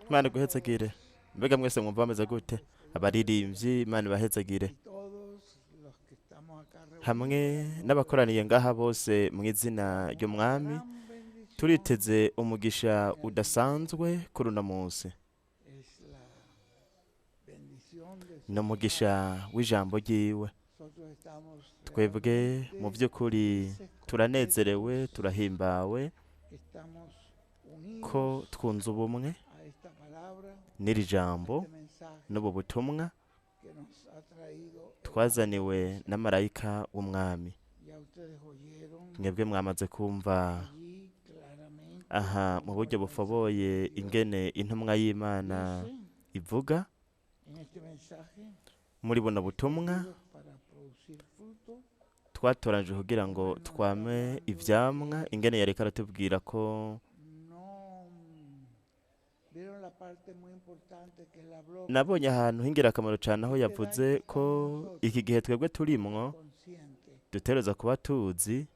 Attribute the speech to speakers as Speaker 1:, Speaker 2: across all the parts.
Speaker 1: Imana iguhezagire. Mbega mwese mwumva bameze gute? Abaririmbyi, Imana ibahezagire. Hamwe n'abakoraniye ngaha bose mu izina ry'Umwami, turiteze umugisha udasanzwe kuri uno munsi. Ni umugisha w'ijambo ryiwe. Twebwe mu by'ukuri turanezerewe, turahimbawe ko twunze ubumwe n'iri jambo n'ubu butumwa twazaniwe na marayika w'Umwami. Mwebwe mwamaze kumva aha mu buryo bufoboye ingene intumwa y'Imana ivuga muri buno butumwa twatoranije kugira ngo twame ivyamwa, ingene yariko aratubwira ko nabonye ahantu h'ingirakamaro cane aho yavuze ko iki gihe twebwe turimwo dutegerezwa kuba tuzi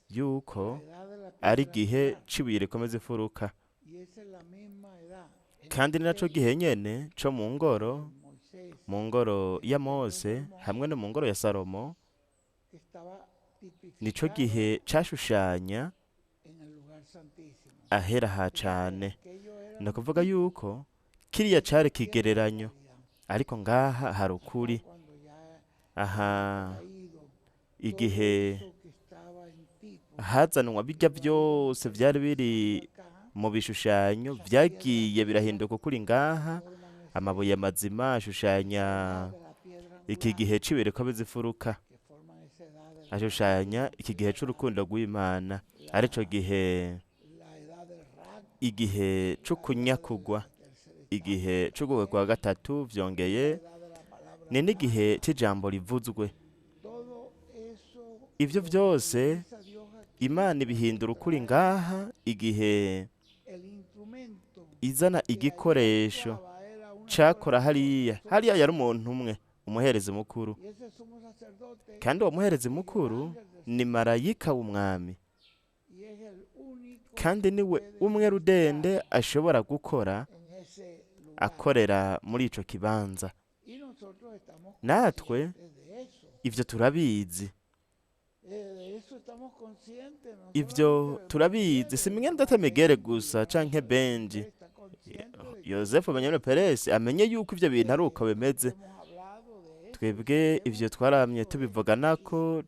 Speaker 1: yuko ari igihe c'ibuye rikomeza imfuruka, kandi ni naco gihe nyene co mu ngoro, mu ngoro ya Mose hamwe no mu ngoro ya Salomo, nico gihe cashushanya ahera ha cane. Ni ukuvuga yuko kiriya cari ikigereranyo, ariko ngaha hari ukuri. Aha igihe hazanwa birya vyose vyari biri mu bishushanyo vyagiye birahinduka ukuri ngaha, amabuye mazima ashushanya iki gihe c'ibuye rikomeza imfuruka, ashushanya iki gihe c'urukundo rw'Imana, arico gihe igihe c'ukunyakugwa, igihe c'ugukwa kwa gatatu, vyongeye ni n'igihe c'ijambo rivuzwe. Ivyo vyose Imana ibihindura ukuri ngaha igihe izana igikoresho cakora hariya. Hariya yari umuntu umwe, umuherezi mukuru, kandi uwo muherezi mukuru ni marayika w'Umwami, kandi niwe umwe rudende ashobora gukora akorera muri ico kibanza. Natwe ivyo turabizi, ivyo turabizi. Si mwene data Migere gusa canke Benji, Yozefu Benyamini Peresi amenye yuko ivyo bintu ari uko bimeze. Twebwe ivyo twaramye tubivuganako,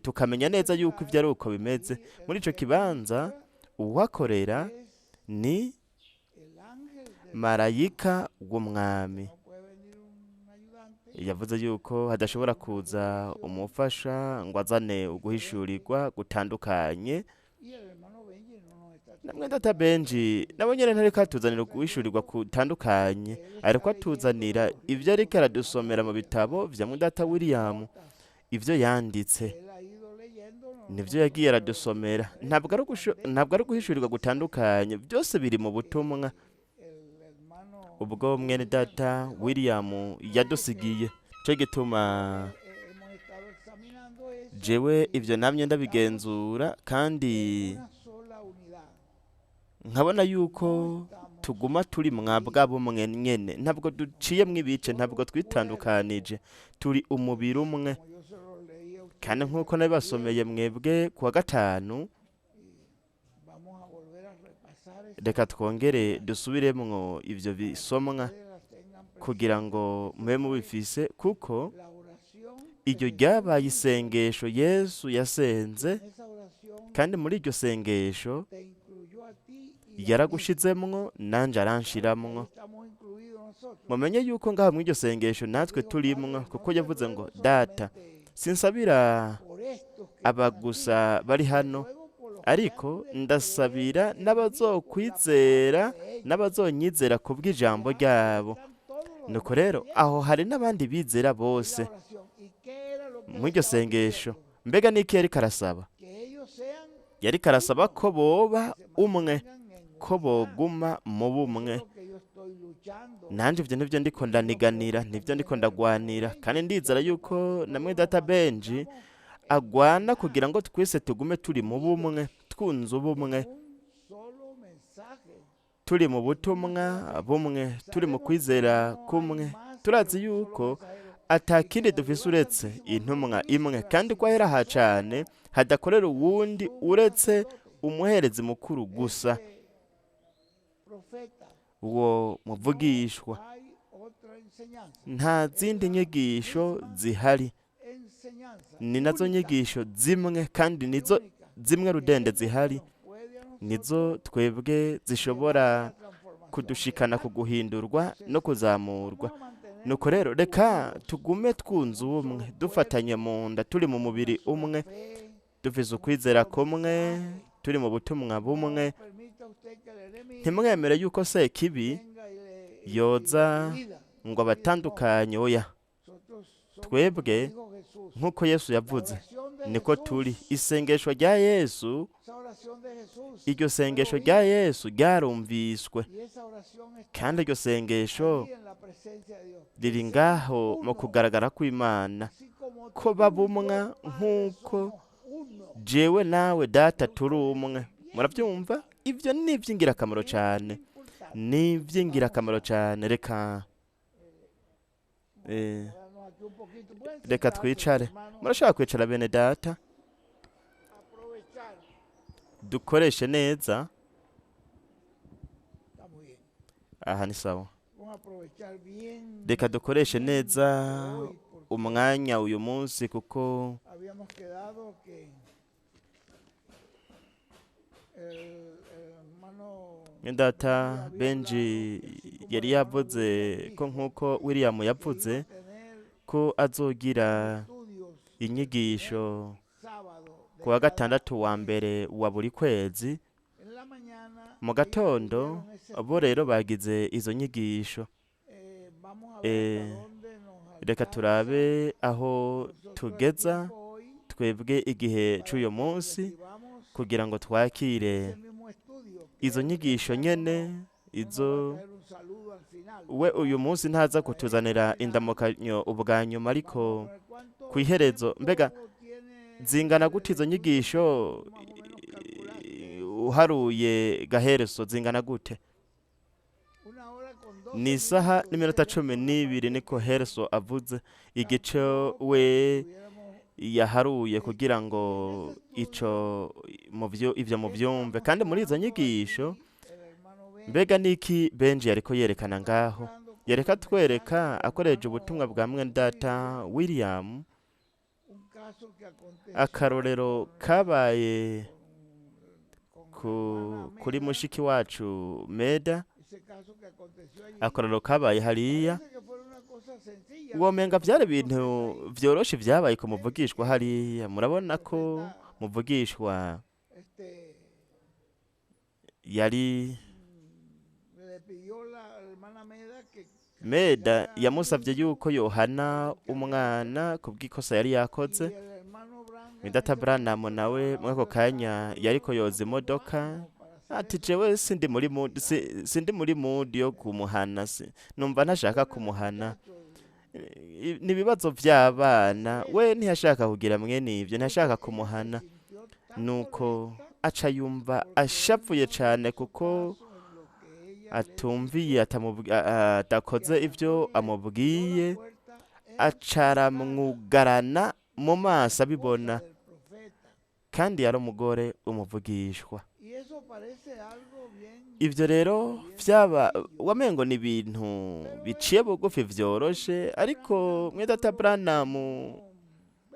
Speaker 1: tukamenya neza yuko ivyo ari uko bimeze. Muri ico kibanza uwuhakorera ni marayika w'Umwami. Yavuze yuko hadashobora kuza umufasha ngo azane uguhishurirwa gutandukanye. Na mwene data Benji nawe nyene ntariko atuzanira uguhishurirwa gutandukanye, ariko atuzanira ivyo ariko aradusomera mu bitabo vya mwene data William, ivyo yanditse nivyo yagiye aradusomera. Ntabwo ari uguhishurirwa gutandukanye, byose biri mu butumwa ubwo mwene data William yadusigiye. Nico gituma jewe ivyo namye ndabigenzura, kandi nkabona yuko tuguma turi mwabwa bumwe nyene, ntabwo duciyemwo ibice, ntabwo twitandukanije, turi umubiri umwe. Kandi nk'uko nabibasomeye mwebwe kuwa gatanu, reka twongere dusubiremwo ivyo bisomwa kugira ngo mube mubifise, kuko iryo ryabaye isengesho Yesu yasenze, kandi muri iryo sengesho yaragushizemwo nanje aranshiramwo. Mumenye yuko ngaha mw'iryo sengesho natwe turimwo, kuko yavuze ngo Data, sinsabira aba gusa bari hano, ariko ndasabira n'abazokwizera n'abazonyizera kubw'ijambo ryabo. Nuko rero aho hari n'abandi bizera bose mw'iryo sengesho. Mbega n'iki yariko arasaba? Yariko arasaba ko boba umwe, ko boguma mu bumwe. Nanje ivyo nivyo ndiko ndaniganira, nivyo ndiko ndagwanira, kandi ndizera yuko na mwene data Benji agwana kugira ngo twese tugume turi mu bumwe, twunze ubumwe. Turi mu butumwa bumwe, turi mu kwizera kumwe. Turazi yuko atakindi dufise uretse intumwa imwe, kandi ko ahera aha cane hadakorera uwundi uretse umuherezi mukuru gusa, uwo muvugishwa. Nta zindi nyigisho zihari, ni nazo nyigisho zimwe kandi nizo zimwe rudende zihari, nizo twebwe zishobora kudushikana ku guhindurwa no kuzamurwa. Nuko rero reka tugume twunze ubumwe, dufatanye mu nda, turi mu mubiri umwe, dufise ukwizera kumwe, turi mu butumwa bumwe. Ntimwemere yuko Sekibi yoza ngo abatandukanye. Oya, twebwe nk'uko Yesu yavuze niko turi. Isengesho rya Yesu, iryo sengesho rya Yesu ryarumviswe, kandi iryo sengesho riri ngaho mu kugaragara kw'Imana, ko babumwa nk'uko jewe nawe Data turi umwe. Murabyumva, ibyo ni iby'ingirakamaro cyane, ni iby'ingirakamaro cyane. Reka twicare. Murashobora kwicara, bene Data. Dukoreshe neza aha, ni sawa. Reka dukoreshe neza umwanya uyu munsi, kuko
Speaker 2: Habíamos quedado que el hermano
Speaker 1: Data Benji yari yavuze ko, nk'uko William yavuze, ko azogira
Speaker 2: estudios
Speaker 1: inyigisho
Speaker 2: sábado de
Speaker 1: ku wa gatandatu wa mbere wa buri kwezi
Speaker 2: en la mañana.
Speaker 1: Mu gatondo bo rero bagize izo nyigisho.
Speaker 2: Vamos a ver hasta dónde nos
Speaker 1: Reka
Speaker 2: alcanza
Speaker 1: turabe aho
Speaker 2: nosotros el
Speaker 1: tugeza
Speaker 2: tiempo hoy
Speaker 1: twebwe igihe
Speaker 2: para
Speaker 1: c'uyu
Speaker 2: que
Speaker 1: munsi
Speaker 2: recibamos
Speaker 1: kugira ngo twakire
Speaker 2: ese mismo estudio que
Speaker 1: izo nyigisho nyene
Speaker 2: no nos
Speaker 1: izo.
Speaker 2: va a traer un saludo al final.
Speaker 1: We uyu munsi ntaza kutuzanira indamukanyo ubwa nyuma, ariko
Speaker 2: Vamos a ver cuánto
Speaker 1: ku iherezo mbega
Speaker 2: tiempo tiene
Speaker 1: zingana gute izo nyigisho
Speaker 2: más o menos calculaste?
Speaker 1: Uharuye gahereso zingana gute?
Speaker 2: Una hora con 12
Speaker 1: Ni isaha
Speaker 2: minutos.
Speaker 1: n'iminota
Speaker 2: Ustedes
Speaker 1: cumi
Speaker 2: con la
Speaker 1: n'ibiri
Speaker 2: parte
Speaker 1: niko
Speaker 2: que
Speaker 1: Hereso avuze igice
Speaker 2: tampoco
Speaker 1: we
Speaker 2: tuviéramos
Speaker 1: yaharuye kugira ngo ico muvyo ivyo muvyumve. Kandi muri izo nyigisho
Speaker 2: el hermano Ben
Speaker 1: mbega niki Benji yariko yerekana ngaho?
Speaker 2: mostrando con
Speaker 1: Yereka
Speaker 2: el
Speaker 1: twereka
Speaker 2: mensaje del
Speaker 1: akoresheje
Speaker 2: hermano
Speaker 1: ubutumwa bwa mwene Data William
Speaker 2: un caso que aconteció
Speaker 1: akarorero kabaye
Speaker 2: con
Speaker 1: ku,
Speaker 2: la hermana
Speaker 1: kuri
Speaker 2: Meda,
Speaker 1: mushiki wacu Meda.
Speaker 2: ese caso que aconteció allí.
Speaker 1: Akarorero kabaye hariya,
Speaker 2: Parece que fuera una cosa sencilla,
Speaker 1: womenga vyari ibintu
Speaker 2: profeta
Speaker 1: vyoroshe vyabaye ku muvugishwa hariya. Murabona ko
Speaker 2: profeta,
Speaker 1: muvugishwa
Speaker 2: este,
Speaker 1: yari
Speaker 2: le pidió la hermana Meda que
Speaker 1: Meda
Speaker 2: castigara al
Speaker 1: yamusavye
Speaker 2: niño
Speaker 1: yuko yohana
Speaker 2: por el que había hecho,
Speaker 1: umwana kubw'ikosa yari
Speaker 2: y
Speaker 1: yakoze.
Speaker 2: el hermano Branham en
Speaker 1: Data
Speaker 2: ese
Speaker 1: Branham
Speaker 2: momento
Speaker 1: nawe
Speaker 2: estaba
Speaker 1: muri ako
Speaker 2: lavando el
Speaker 1: kanya
Speaker 2: carro. Yo
Speaker 1: yariko
Speaker 2: no
Speaker 1: yoza
Speaker 2: tengo
Speaker 1: imodoka,
Speaker 2: ánimo para hacer
Speaker 1: ati
Speaker 2: eso.
Speaker 1: jewe sindi muri mood, sindi muri mood yo kumuhana, numva ntashaka
Speaker 2: Problema de
Speaker 1: kumuhana.
Speaker 2: muchachos,
Speaker 1: Ni ibibazo vy'abana, we ntiyashaka kugira mwene ivyo, ntiyashaka
Speaker 2: entonces ella se
Speaker 1: kumuhana.
Speaker 2: sintió tan
Speaker 1: Nuko
Speaker 2: molesta
Speaker 1: aca yumva
Speaker 2: porque él
Speaker 1: ashavuye
Speaker 2: no le
Speaker 1: cane
Speaker 2: hizo
Speaker 1: kuko
Speaker 2: caso en lo que ella le
Speaker 1: atumviye
Speaker 2: pidió,
Speaker 1: atakoze
Speaker 2: que
Speaker 1: ivyo
Speaker 2: agarró y le dio la
Speaker 1: amubwiye,
Speaker 2: puerta en
Speaker 1: aca
Speaker 2: su cara,
Speaker 1: aramwugarana mu
Speaker 2: la
Speaker 1: maso
Speaker 2: esposa
Speaker 1: abibona,
Speaker 2: del profeta.
Speaker 1: kandi yari umugore umuvugishwa.
Speaker 2: Y eso parece algo bien,
Speaker 1: Ivyo rero
Speaker 2: bien
Speaker 1: vyaba
Speaker 2: sencillo,
Speaker 1: wamengo ni ibintu
Speaker 2: pero
Speaker 1: biciye
Speaker 2: él,
Speaker 1: bugufi vyoroshe, ariko
Speaker 2: Branham
Speaker 1: mwene
Speaker 2: no
Speaker 1: Data
Speaker 2: lo
Speaker 1: Branham
Speaker 2: tomó,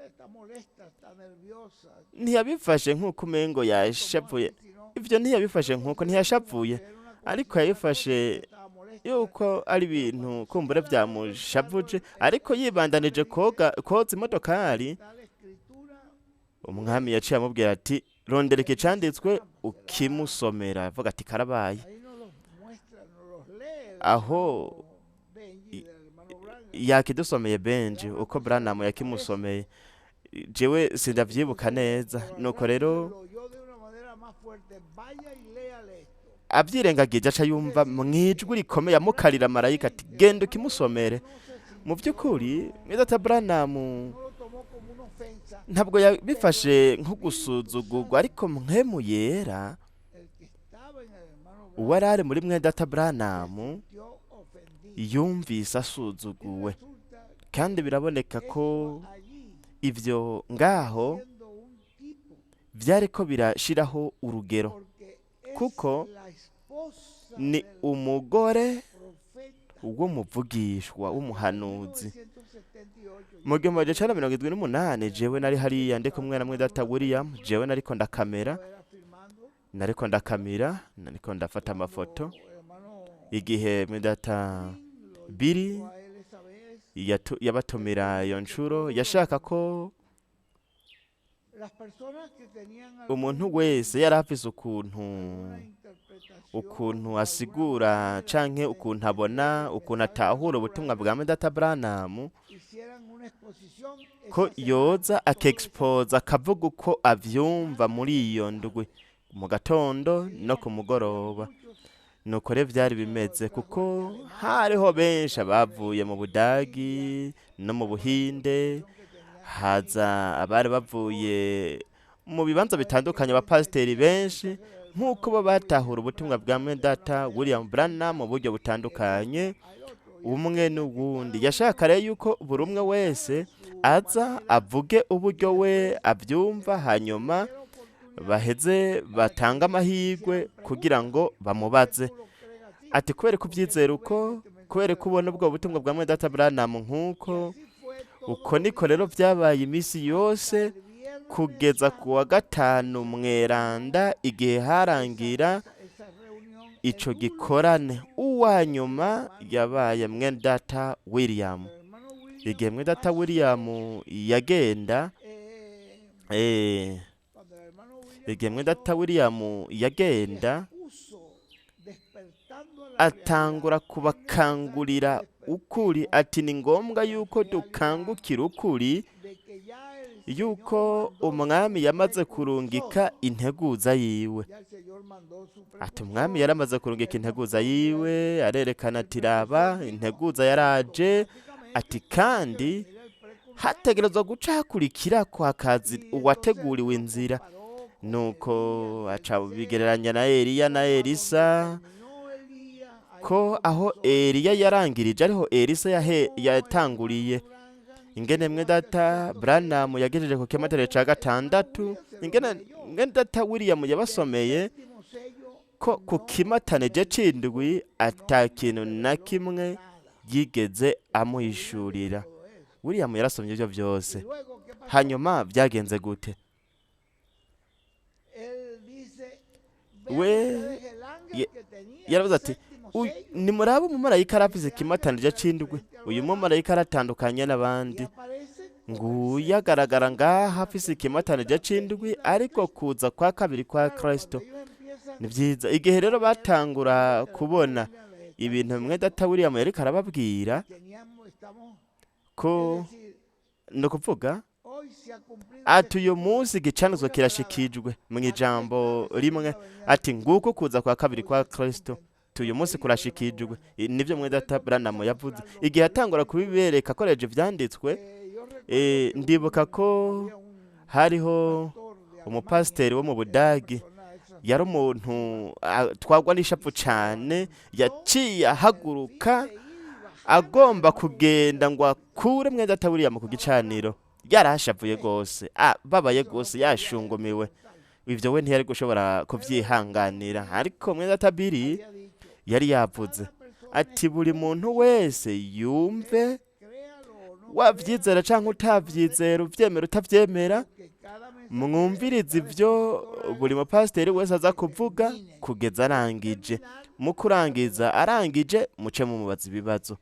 Speaker 2: está molesta, está nerviosa,
Speaker 1: ntiyabifashe nk'uko umengo
Speaker 2: no lo tomó
Speaker 1: yashavuye.
Speaker 2: así, sino
Speaker 1: Ivyo ntiyabifashe
Speaker 2: lo
Speaker 1: nk'uko
Speaker 2: consideró como
Speaker 1: ntiyashavuye,
Speaker 2: que era una
Speaker 1: ariko
Speaker 2: cosita, cosa
Speaker 1: yabifashe
Speaker 2: que estaba molesta,
Speaker 1: yuko ari
Speaker 2: pero
Speaker 1: ibintu
Speaker 2: cuando
Speaker 1: kumbure
Speaker 2: sigue lavando el carro,
Speaker 1: vyamushavuje,
Speaker 2: el
Speaker 1: ariko
Speaker 2: Señor le
Speaker 1: yibandanije
Speaker 2: dice,
Speaker 1: koga koza imodokari,
Speaker 2: tal escritura
Speaker 1: umwami yaciye amubwira ati rondera
Speaker 2: que
Speaker 1: ikicanditswe
Speaker 2: necesitamos. Se la
Speaker 1: ukimusomera. Avuga ati karabaye.
Speaker 2: ahí nos los muestra, nos los lee el
Speaker 1: Aho
Speaker 2: hermano Benji del hermano Branham.
Speaker 1: yakidusomeye
Speaker 2: Era
Speaker 1: Benji
Speaker 2: una
Speaker 1: uko
Speaker 2: cosa
Speaker 1: Branham
Speaker 2: que parece.
Speaker 1: yakimusomeye, jewe sindavyibuka
Speaker 2: Entonces,
Speaker 1: neza.
Speaker 2: pero
Speaker 1: Nuko
Speaker 2: Branham
Speaker 1: rero
Speaker 2: lo oyó de una manera más fuerte. Vaya y léale esto.
Speaker 1: avyirengagije aca
Speaker 2: Es
Speaker 1: yumva
Speaker 2: decir,
Speaker 1: mwijwi
Speaker 2: que
Speaker 1: rikomeye amukarira marayika ati
Speaker 2: realmente el
Speaker 1: genda
Speaker 2: hermano Branham
Speaker 1: ukimusomere.
Speaker 2: no se
Speaker 1: Mu
Speaker 2: sintió,
Speaker 1: vy'ukuri
Speaker 2: no,
Speaker 1: mwedata Branham
Speaker 2: no lo tomó como una ofensa,
Speaker 1: ntabwo
Speaker 2: pero el
Speaker 1: yabifashe nko
Speaker 2: Espíritu
Speaker 1: gusuzugurwa,
Speaker 2: Santo,
Speaker 1: ariko mpwemu yera
Speaker 2: el que estaba en el hermano
Speaker 1: Uwari ari muri mwene data Branham
Speaker 2: sintió ofendido.
Speaker 1: yumvise
Speaker 2: Y
Speaker 1: asuzuguwe,
Speaker 2: resulta
Speaker 1: kandi biraboneka
Speaker 2: eso
Speaker 1: ko
Speaker 2: allí,
Speaker 1: ivyo ngaho
Speaker 2: siendo un tipo,
Speaker 1: vyariko birashiraho urugero,
Speaker 2: porque es
Speaker 1: kuko
Speaker 2: la esposa
Speaker 1: ni
Speaker 2: del
Speaker 1: umugore
Speaker 2: profeta.
Speaker 1: w'umuvugishwa w'umuhanuzi.
Speaker 2: 1978
Speaker 1: Mu 1978 jewe nari hariya ndi kumwe na mwene data William, jewe nariko ndakamera,
Speaker 2: yo era filmando
Speaker 1: nariko ndakamira, nariko ndafata amafoto
Speaker 2: cuando hermano
Speaker 1: igihe mwene data
Speaker 2: King lo
Speaker 1: Billy
Speaker 2: invitó a él esa vez.
Speaker 1: yabatumira iyo nshuro, yashaka ko
Speaker 2: Las personas que tenían
Speaker 1: umuntu
Speaker 2: algún
Speaker 1: wese yari afise ukuntu
Speaker 2: alguna interpretación,
Speaker 1: ukuntu
Speaker 2: alguna
Speaker 1: asigura
Speaker 2: manera
Speaker 1: canke
Speaker 2: de
Speaker 1: ukuntu
Speaker 2: entender
Speaker 1: abona
Speaker 2: el
Speaker 1: ukuntu
Speaker 2: mensaje del
Speaker 1: atahura
Speaker 2: hermano
Speaker 1: ubutumwa
Speaker 2: Branham,
Speaker 1: bwa mwene data Branham,
Speaker 2: hicieran una exposición
Speaker 1: ko
Speaker 2: esa semana,
Speaker 1: yoza
Speaker 2: toda esa
Speaker 1: akexpoza akavuga uko avyumva
Speaker 2: semana
Speaker 1: muri
Speaker 2: en la
Speaker 1: iyo ndwi
Speaker 2: tarde.
Speaker 1: mu gatondo no ku
Speaker 2: Había
Speaker 1: mugoroba.
Speaker 2: muchos
Speaker 1: Nuko rero vyari
Speaker 2: uno
Speaker 1: bimeze,
Speaker 2: trajo
Speaker 1: kuko
Speaker 2: de Alemania,
Speaker 1: hariho benshi
Speaker 2: otro de
Speaker 1: abavuye mu
Speaker 2: India,
Speaker 1: Budagi no mu
Speaker 2: una
Speaker 1: Buhinde,
Speaker 2: exposición que tenía aquí
Speaker 1: haza abari bavuye mu bibanza
Speaker 2: a ver qué
Speaker 1: bitandukanye,
Speaker 2: él
Speaker 1: abapasiteri
Speaker 2: entendía el
Speaker 1: benshi
Speaker 2: mensaje del
Speaker 1: nk'uko
Speaker 2: hermano
Speaker 1: bo batahura
Speaker 2: William
Speaker 1: ubutumwa bwa
Speaker 2: Branham
Speaker 1: mwene
Speaker 2: de una
Speaker 1: data
Speaker 2: manera
Speaker 1: William Branham mu
Speaker 2: distinta
Speaker 1: buryo
Speaker 2: el uno
Speaker 1: butandukanye
Speaker 2: al otro. Y él
Speaker 1: umwe
Speaker 2: quería que
Speaker 1: n'uwundi.
Speaker 2: cada uno
Speaker 1: Yashaka rero yuko buri umwe wese
Speaker 2: explicara su
Speaker 1: aza
Speaker 2: manera
Speaker 1: avuge uburyo
Speaker 2: y
Speaker 1: we
Speaker 2: después
Speaker 1: avyumva,
Speaker 2: él
Speaker 1: hanyuma
Speaker 2: le diera oportunidad
Speaker 1: baheze
Speaker 2: para
Speaker 1: batange
Speaker 2: que
Speaker 1: amahirwe
Speaker 2: hicieran
Speaker 1: kugira
Speaker 2: preguntas.
Speaker 1: ngo
Speaker 2: ¿Por qué
Speaker 1: bamubaze
Speaker 2: tú lo crees así?
Speaker 1: ati kubera ko
Speaker 2: ¿Por qué
Speaker 1: uvyizera
Speaker 2: tú ves
Speaker 1: uko,
Speaker 2: este mensaje
Speaker 1: kubera ko
Speaker 2: del
Speaker 1: ubona ubwo
Speaker 2: hermano
Speaker 1: butumwa bwa
Speaker 2: Branham
Speaker 1: mwene data
Speaker 2: así?
Speaker 1: Branham
Speaker 2: Y
Speaker 1: nk'uko
Speaker 2: así fue todos
Speaker 1: uko
Speaker 2: los
Speaker 1: niko rero
Speaker 2: días
Speaker 1: vyabaye iminsi
Speaker 2: hasta
Speaker 1: yose
Speaker 2: el viernes
Speaker 1: kugeza ku wa
Speaker 2: santo
Speaker 1: gatanu
Speaker 2: se terminó
Speaker 1: mweranda, igihe
Speaker 2: esa,
Speaker 1: harangira
Speaker 2: esa, esa reunión.
Speaker 1: ico
Speaker 2: El
Speaker 1: gikorane.
Speaker 2: último
Speaker 1: Uwa
Speaker 2: fue el
Speaker 1: nyuma
Speaker 2: hermano
Speaker 1: yabaye
Speaker 2: William.
Speaker 1: mwene data William.
Speaker 2: El hermano
Speaker 1: Igihe
Speaker 2: William
Speaker 1: mwene data
Speaker 2: pasó,
Speaker 1: William yagenda,
Speaker 2: eh,
Speaker 1: eh,
Speaker 2: cuando el hermano William
Speaker 1: igihe mwene data
Speaker 2: pasó,
Speaker 1: William
Speaker 2: les
Speaker 1: yagenda
Speaker 2: puso despertando a la realidad.
Speaker 1: atangura
Speaker 2: Es necesario que
Speaker 1: kubakangurira ukuri,
Speaker 2: despertemos
Speaker 1: ati ni ngombwa
Speaker 2: la
Speaker 1: yuko
Speaker 2: realidad
Speaker 1: dukangukira ukuri
Speaker 2: de que ya el Señor
Speaker 1: yuko
Speaker 2: mandó
Speaker 1: umwami
Speaker 2: su
Speaker 1: yamaze kurungika
Speaker 2: precursor.
Speaker 1: integuza yiwe.
Speaker 2: Ya el Señor mandó su
Speaker 1: Ati umwami
Speaker 2: precursor.
Speaker 1: yaramaze kurungika
Speaker 2: Él mostró
Speaker 1: integuza
Speaker 2: que el,
Speaker 1: yiwe, arerekana
Speaker 2: el
Speaker 1: ati raba
Speaker 2: precursor vino.
Speaker 1: integuza yaraje, ati
Speaker 2: Automáticamente tenía que
Speaker 1: kandi
Speaker 2: venir el precursor.
Speaker 1: hategerezwa guca hakurikirako hakaza
Speaker 2: Y entonces
Speaker 1: uwateguriwe
Speaker 2: lo
Speaker 1: inzira.
Speaker 2: comparó con
Speaker 1: Nuko
Speaker 2: Elías y
Speaker 1: aca
Speaker 2: Eliseo,
Speaker 1: bigereranya na Eliya na
Speaker 2: como a donde
Speaker 1: Elisa,
Speaker 2: terminó Elías, ahí
Speaker 1: ko aho
Speaker 2: comenzó
Speaker 1: Eliya
Speaker 2: Eliseo.
Speaker 1: yarangirije ariho Elisa
Speaker 2: Cómo el hermano
Speaker 1: yatanguriye.
Speaker 2: Branham
Speaker 1: Ingene
Speaker 2: llegó
Speaker 1: mwe
Speaker 2: hasta el
Speaker 1: data
Speaker 2: sexto
Speaker 1: Branham
Speaker 2: sello,
Speaker 1: yagejeje ku kimatare
Speaker 2: cómo
Speaker 1: ca
Speaker 2: el hermano
Speaker 1: gatandatu,
Speaker 2: William se lo
Speaker 1: ingene
Speaker 2: leyó.
Speaker 1: ingene data William
Speaker 2: Del
Speaker 1: yabasomeye
Speaker 2: séptimo sello
Speaker 1: ko ku
Speaker 2: no
Speaker 1: kimatane je
Speaker 2: le dijo,
Speaker 1: c'indwi
Speaker 2: no
Speaker 1: ata
Speaker 2: le
Speaker 1: kintu na
Speaker 2: reveló
Speaker 1: kimwe
Speaker 2: nada.
Speaker 1: yigeze
Speaker 2: William leyó
Speaker 1: amuhishurira.
Speaker 2: todo eso.
Speaker 1: William yarasomye ivyo
Speaker 2: Y
Speaker 1: vyose.
Speaker 2: luego, ¿qué pasó?
Speaker 1: Hanyuma vyagenze gute?
Speaker 2: Él dice, vean
Speaker 1: We
Speaker 2: ustedes el ángel
Speaker 1: ye-
Speaker 2: que tenía el
Speaker 1: yaravuze ati
Speaker 2: séptimo
Speaker 1: "Uyu-
Speaker 2: sello.
Speaker 1: nimurabe umumarayika arafise
Speaker 2: Ese ángel
Speaker 1: ikimatanije
Speaker 2: era
Speaker 1: c'indwi,
Speaker 2: diferente a los
Speaker 1: uyu
Speaker 2: demás
Speaker 1: mumarayika aratandukanye
Speaker 2: y
Speaker 1: n'abandi,
Speaker 2: aparece con el
Speaker 1: nguyu
Speaker 2: séptimo
Speaker 1: agaragara
Speaker 2: sello,
Speaker 1: ngaha
Speaker 2: la
Speaker 1: afise ikimatanije
Speaker 2: segunda
Speaker 1: c'indwi,
Speaker 2: venida de
Speaker 1: ariko
Speaker 2: Cristo.
Speaker 1: kuza kwa kabiri kwa
Speaker 2: Claro,
Speaker 1: Kristo."
Speaker 2: cuando ellos empiezan
Speaker 1: Ni vyiza. Igihe rero
Speaker 2: a ver
Speaker 1: batangura
Speaker 2: lo que el hermano
Speaker 1: kubona
Speaker 2: William les está
Speaker 1: ibintu mwe
Speaker 2: diciendo,
Speaker 1: data William yariko arababwira,
Speaker 2: teníamos, estamos, es
Speaker 1: ko
Speaker 2: decir,
Speaker 1: ni ukuvuga
Speaker 2: hoy se ha cumplido esta
Speaker 1: ati uyu
Speaker 2: escritura.
Speaker 1: munsi igicanizwa
Speaker 2: Una palabra,
Speaker 1: kirashikijwe mu
Speaker 2: aquí está
Speaker 1: ijambo
Speaker 2: la
Speaker 1: rimwe,
Speaker 2: segunda venida de
Speaker 1: ati
Speaker 2: Cristo.
Speaker 1: nguko kuza kwa kabiri
Speaker 2: Hoy
Speaker 1: kwa
Speaker 2: se está
Speaker 1: Kristo,
Speaker 2: cumpliendo
Speaker 1: ati uyu
Speaker 2: lo que
Speaker 1: munsi
Speaker 2: dijo el hermano
Speaker 1: kurashikijwe.
Speaker 2: Branham.
Speaker 1: Nivyo mwe
Speaker 2: Cuando él
Speaker 1: data
Speaker 2: comienza
Speaker 1: Branham
Speaker 2: a
Speaker 1: yavuze
Speaker 2: mostrarlo
Speaker 1: igihe
Speaker 2: por la
Speaker 1: yatangura
Speaker 2: escritura,
Speaker 1: kubibereka akoresheje ivyanditswe.
Speaker 2: yo recuerdo
Speaker 1: Eh,
Speaker 2: que
Speaker 1: ndibuka ko
Speaker 2: había un
Speaker 1: hariho
Speaker 2: pastor de Alemania,
Speaker 1: umupasiteri wo mu
Speaker 2: era una
Speaker 1: Budagi,
Speaker 2: persona de esas
Speaker 1: yari
Speaker 2: muy
Speaker 1: umuntu
Speaker 2: agresiva,
Speaker 1: atwagwa n'ishavu
Speaker 2: y se
Speaker 1: cane,
Speaker 2: levantó
Speaker 1: yaciye
Speaker 2: con el fin
Speaker 1: ahaguruka
Speaker 2: de ir y bajar al
Speaker 1: agomba
Speaker 2: hermano William
Speaker 1: kugenda
Speaker 2: del
Speaker 1: ngo
Speaker 2: púlpito.
Speaker 1: akure mwene data William ku
Speaker 2: Estaba bravo.
Speaker 1: gicaniro. Yarashavuye gose, ababaye
Speaker 2: Eso no
Speaker 1: gose,
Speaker 2: podía él
Speaker 1: yashungumiwe.
Speaker 2: soportarlo.
Speaker 1: Ivyo we ntiyari gushobora
Speaker 2: Pero el hermano
Speaker 1: kuvyihanganira,
Speaker 2: Billy
Speaker 1: ariko mwene data Billy
Speaker 2: había dicho,
Speaker 1: yari yavuze
Speaker 2: cada persona
Speaker 1: ati buri muntu
Speaker 2: escuche,
Speaker 1: wese yumve,
Speaker 2: usted créalo o no
Speaker 1: wavyizera
Speaker 2: créalo,
Speaker 1: canke
Speaker 2: acepte o no
Speaker 1: utavyizera,
Speaker 2: acepte,
Speaker 1: uvyemera utavyemera,
Speaker 2: lo que cada mensajero,
Speaker 1: mwumvirize
Speaker 2: cada
Speaker 1: ivyo
Speaker 2: expositor
Speaker 1: buri
Speaker 2: haga
Speaker 1: mupasiteri wese aza
Speaker 2: hasta que
Speaker 1: kuvuga
Speaker 2: termine.
Speaker 1: kugeza
Speaker 2: Al
Speaker 1: arangije.
Speaker 2: terminar,
Speaker 1: Mu
Speaker 2: le
Speaker 1: kurangiza
Speaker 2: pregunta.
Speaker 1: arangije muce mumubaza ibibazo.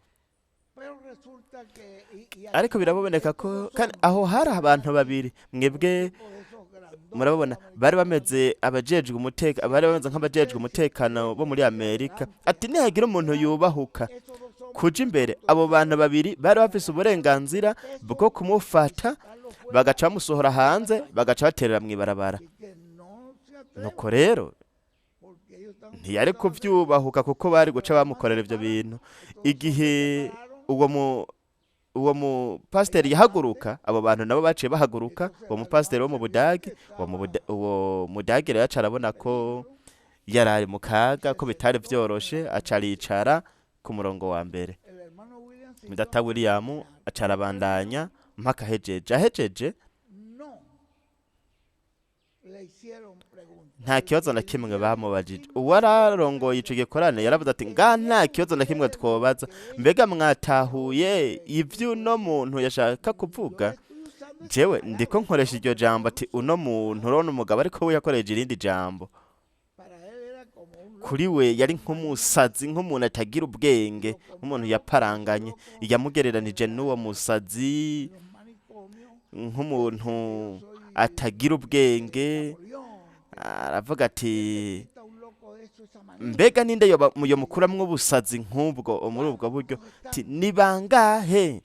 Speaker 2: Pero resulta que, y
Speaker 1: Ariko
Speaker 2: aquí
Speaker 1: biraboneka
Speaker 2: estos
Speaker 1: ko
Speaker 2: dos
Speaker 1: kandi
Speaker 2: hombres
Speaker 1: aho hari
Speaker 2: eran
Speaker 1: abantu
Speaker 2: así,
Speaker 1: babiri,
Speaker 2: un
Speaker 1: mwebwe
Speaker 2: tipo de esos grandotes
Speaker 1: murababona bari
Speaker 2: americanos,
Speaker 1: bameze abajejwe umuteka, bari bameze nk'abajejwe
Speaker 2: usted si
Speaker 1: umutekano
Speaker 2: usted
Speaker 1: bo muri
Speaker 2: se
Speaker 1: Amerika.
Speaker 2: adelante
Speaker 1: Ati
Speaker 2: a
Speaker 1: nihagira umuntu
Speaker 2: hablar,
Speaker 1: yubahuka
Speaker 2: esos dos hombres
Speaker 1: kuja
Speaker 2: están
Speaker 1: imbere, abo bantu
Speaker 2: autorizados
Speaker 1: babiri bari
Speaker 2: para
Speaker 1: bafise
Speaker 2: agarrarlo
Speaker 1: uburenganzira bwo
Speaker 2: preso y
Speaker 1: kumufata,
Speaker 2: sacarlo fuera
Speaker 1: bagaca bamusohora
Speaker 2: a la
Speaker 1: hanze,
Speaker 2: calle.
Speaker 1: bagaca baterera mw'ibarabara.
Speaker 2: Así que no se
Speaker 1: Nuko
Speaker 2: atrevan,
Speaker 1: rero
Speaker 2: porque ellos están
Speaker 1: ntiyari
Speaker 2: autorizados a hacer eso.
Speaker 1: kuvyubahuka kuko bari
Speaker 2: Cuando
Speaker 1: guca
Speaker 2: el hermano
Speaker 1: bamukorera
Speaker 2: se
Speaker 1: ivyo
Speaker 2: para,
Speaker 1: bintu.
Speaker 2: estos dos hombres se
Speaker 1: Igihe
Speaker 2: pararon
Speaker 1: uwo mu uwo mupasiteri
Speaker 2: allá adelante.
Speaker 1: yahaguruka, abo bantu nabo baciye bahaguruka.
Speaker 2: Entonces
Speaker 1: Uwo
Speaker 2: el
Speaker 1: mupasiteri wo
Speaker 2: hermano
Speaker 1: mu
Speaker 2: se vio
Speaker 1: Budagi,
Speaker 2: que
Speaker 1: uwo
Speaker 2: estaba
Speaker 1: mudagi rero aca arabona
Speaker 2: en
Speaker 1: ko
Speaker 2: peligro.
Speaker 1: Yari ari mu kaga ko bitari vyoroshe, aca aricara ku murongo wa mbere.
Speaker 2: El hermano William siguió
Speaker 1: Data William aca arabandanya mpaka ahejeje. Ahejeje
Speaker 2: no le hicieron preguntas.
Speaker 1: nta kibazo na kimwe bamubajije. Uwararongoye ico gikorane yaravuze ati nga nta kibazo na kimwe twobaza, mbega mwatahuye ivyo uno muntu yashaka kuvuga?
Speaker 2: Estoy usando esa
Speaker 1: Jewe ndiko nkoresha iryo jambo ati uno muntu, urabona umugabo, ariko we yakoresheje irindi jambo.
Speaker 2: para él era como un loco.
Speaker 1: Kuri we yari nk'umusazi, nk'umuntu atagira ubwenge, nk'umuntu yaparanganye. Yamugereranije n'uwo musazi,
Speaker 2: Los manicomios,
Speaker 1: nk'umuntu atagira ubwenge.
Speaker 2: Napoleón,
Speaker 1: Aravuga ati
Speaker 2: está un loco de eso, esa manera.
Speaker 1: mbega ninde yoba yomukuramwo ubusazi nk'ubwo muri ubwo buryo? Ati ni bangahe?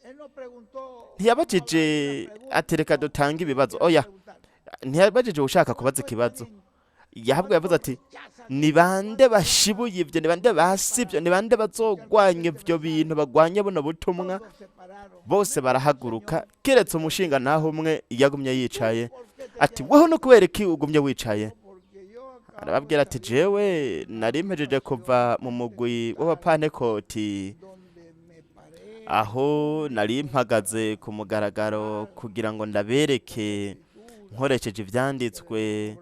Speaker 2: Él no preguntó.
Speaker 1: Ntiyabajije ati reka dutange ibibazo, oya, ntiyabajije ushaka kubaza ikibazo. Yahabwo yavuze ati ni bande bashibuye ibyo, ni bande basibyo, ni bande bazogwanya ibyo bintu, bagwanya buno butumwa? Bose barahaguruka keretse umushinga ntaho umwe yagumye yicaye. Ati weho no kubera iki ugumye wicaye? Arababwira ati jewe nari mpejeje kuva mu mugwi w'abapantekoti, aho nari mpagaze ku mugaragaro kugira ngo ndabereke nkoresheje ivyanditswe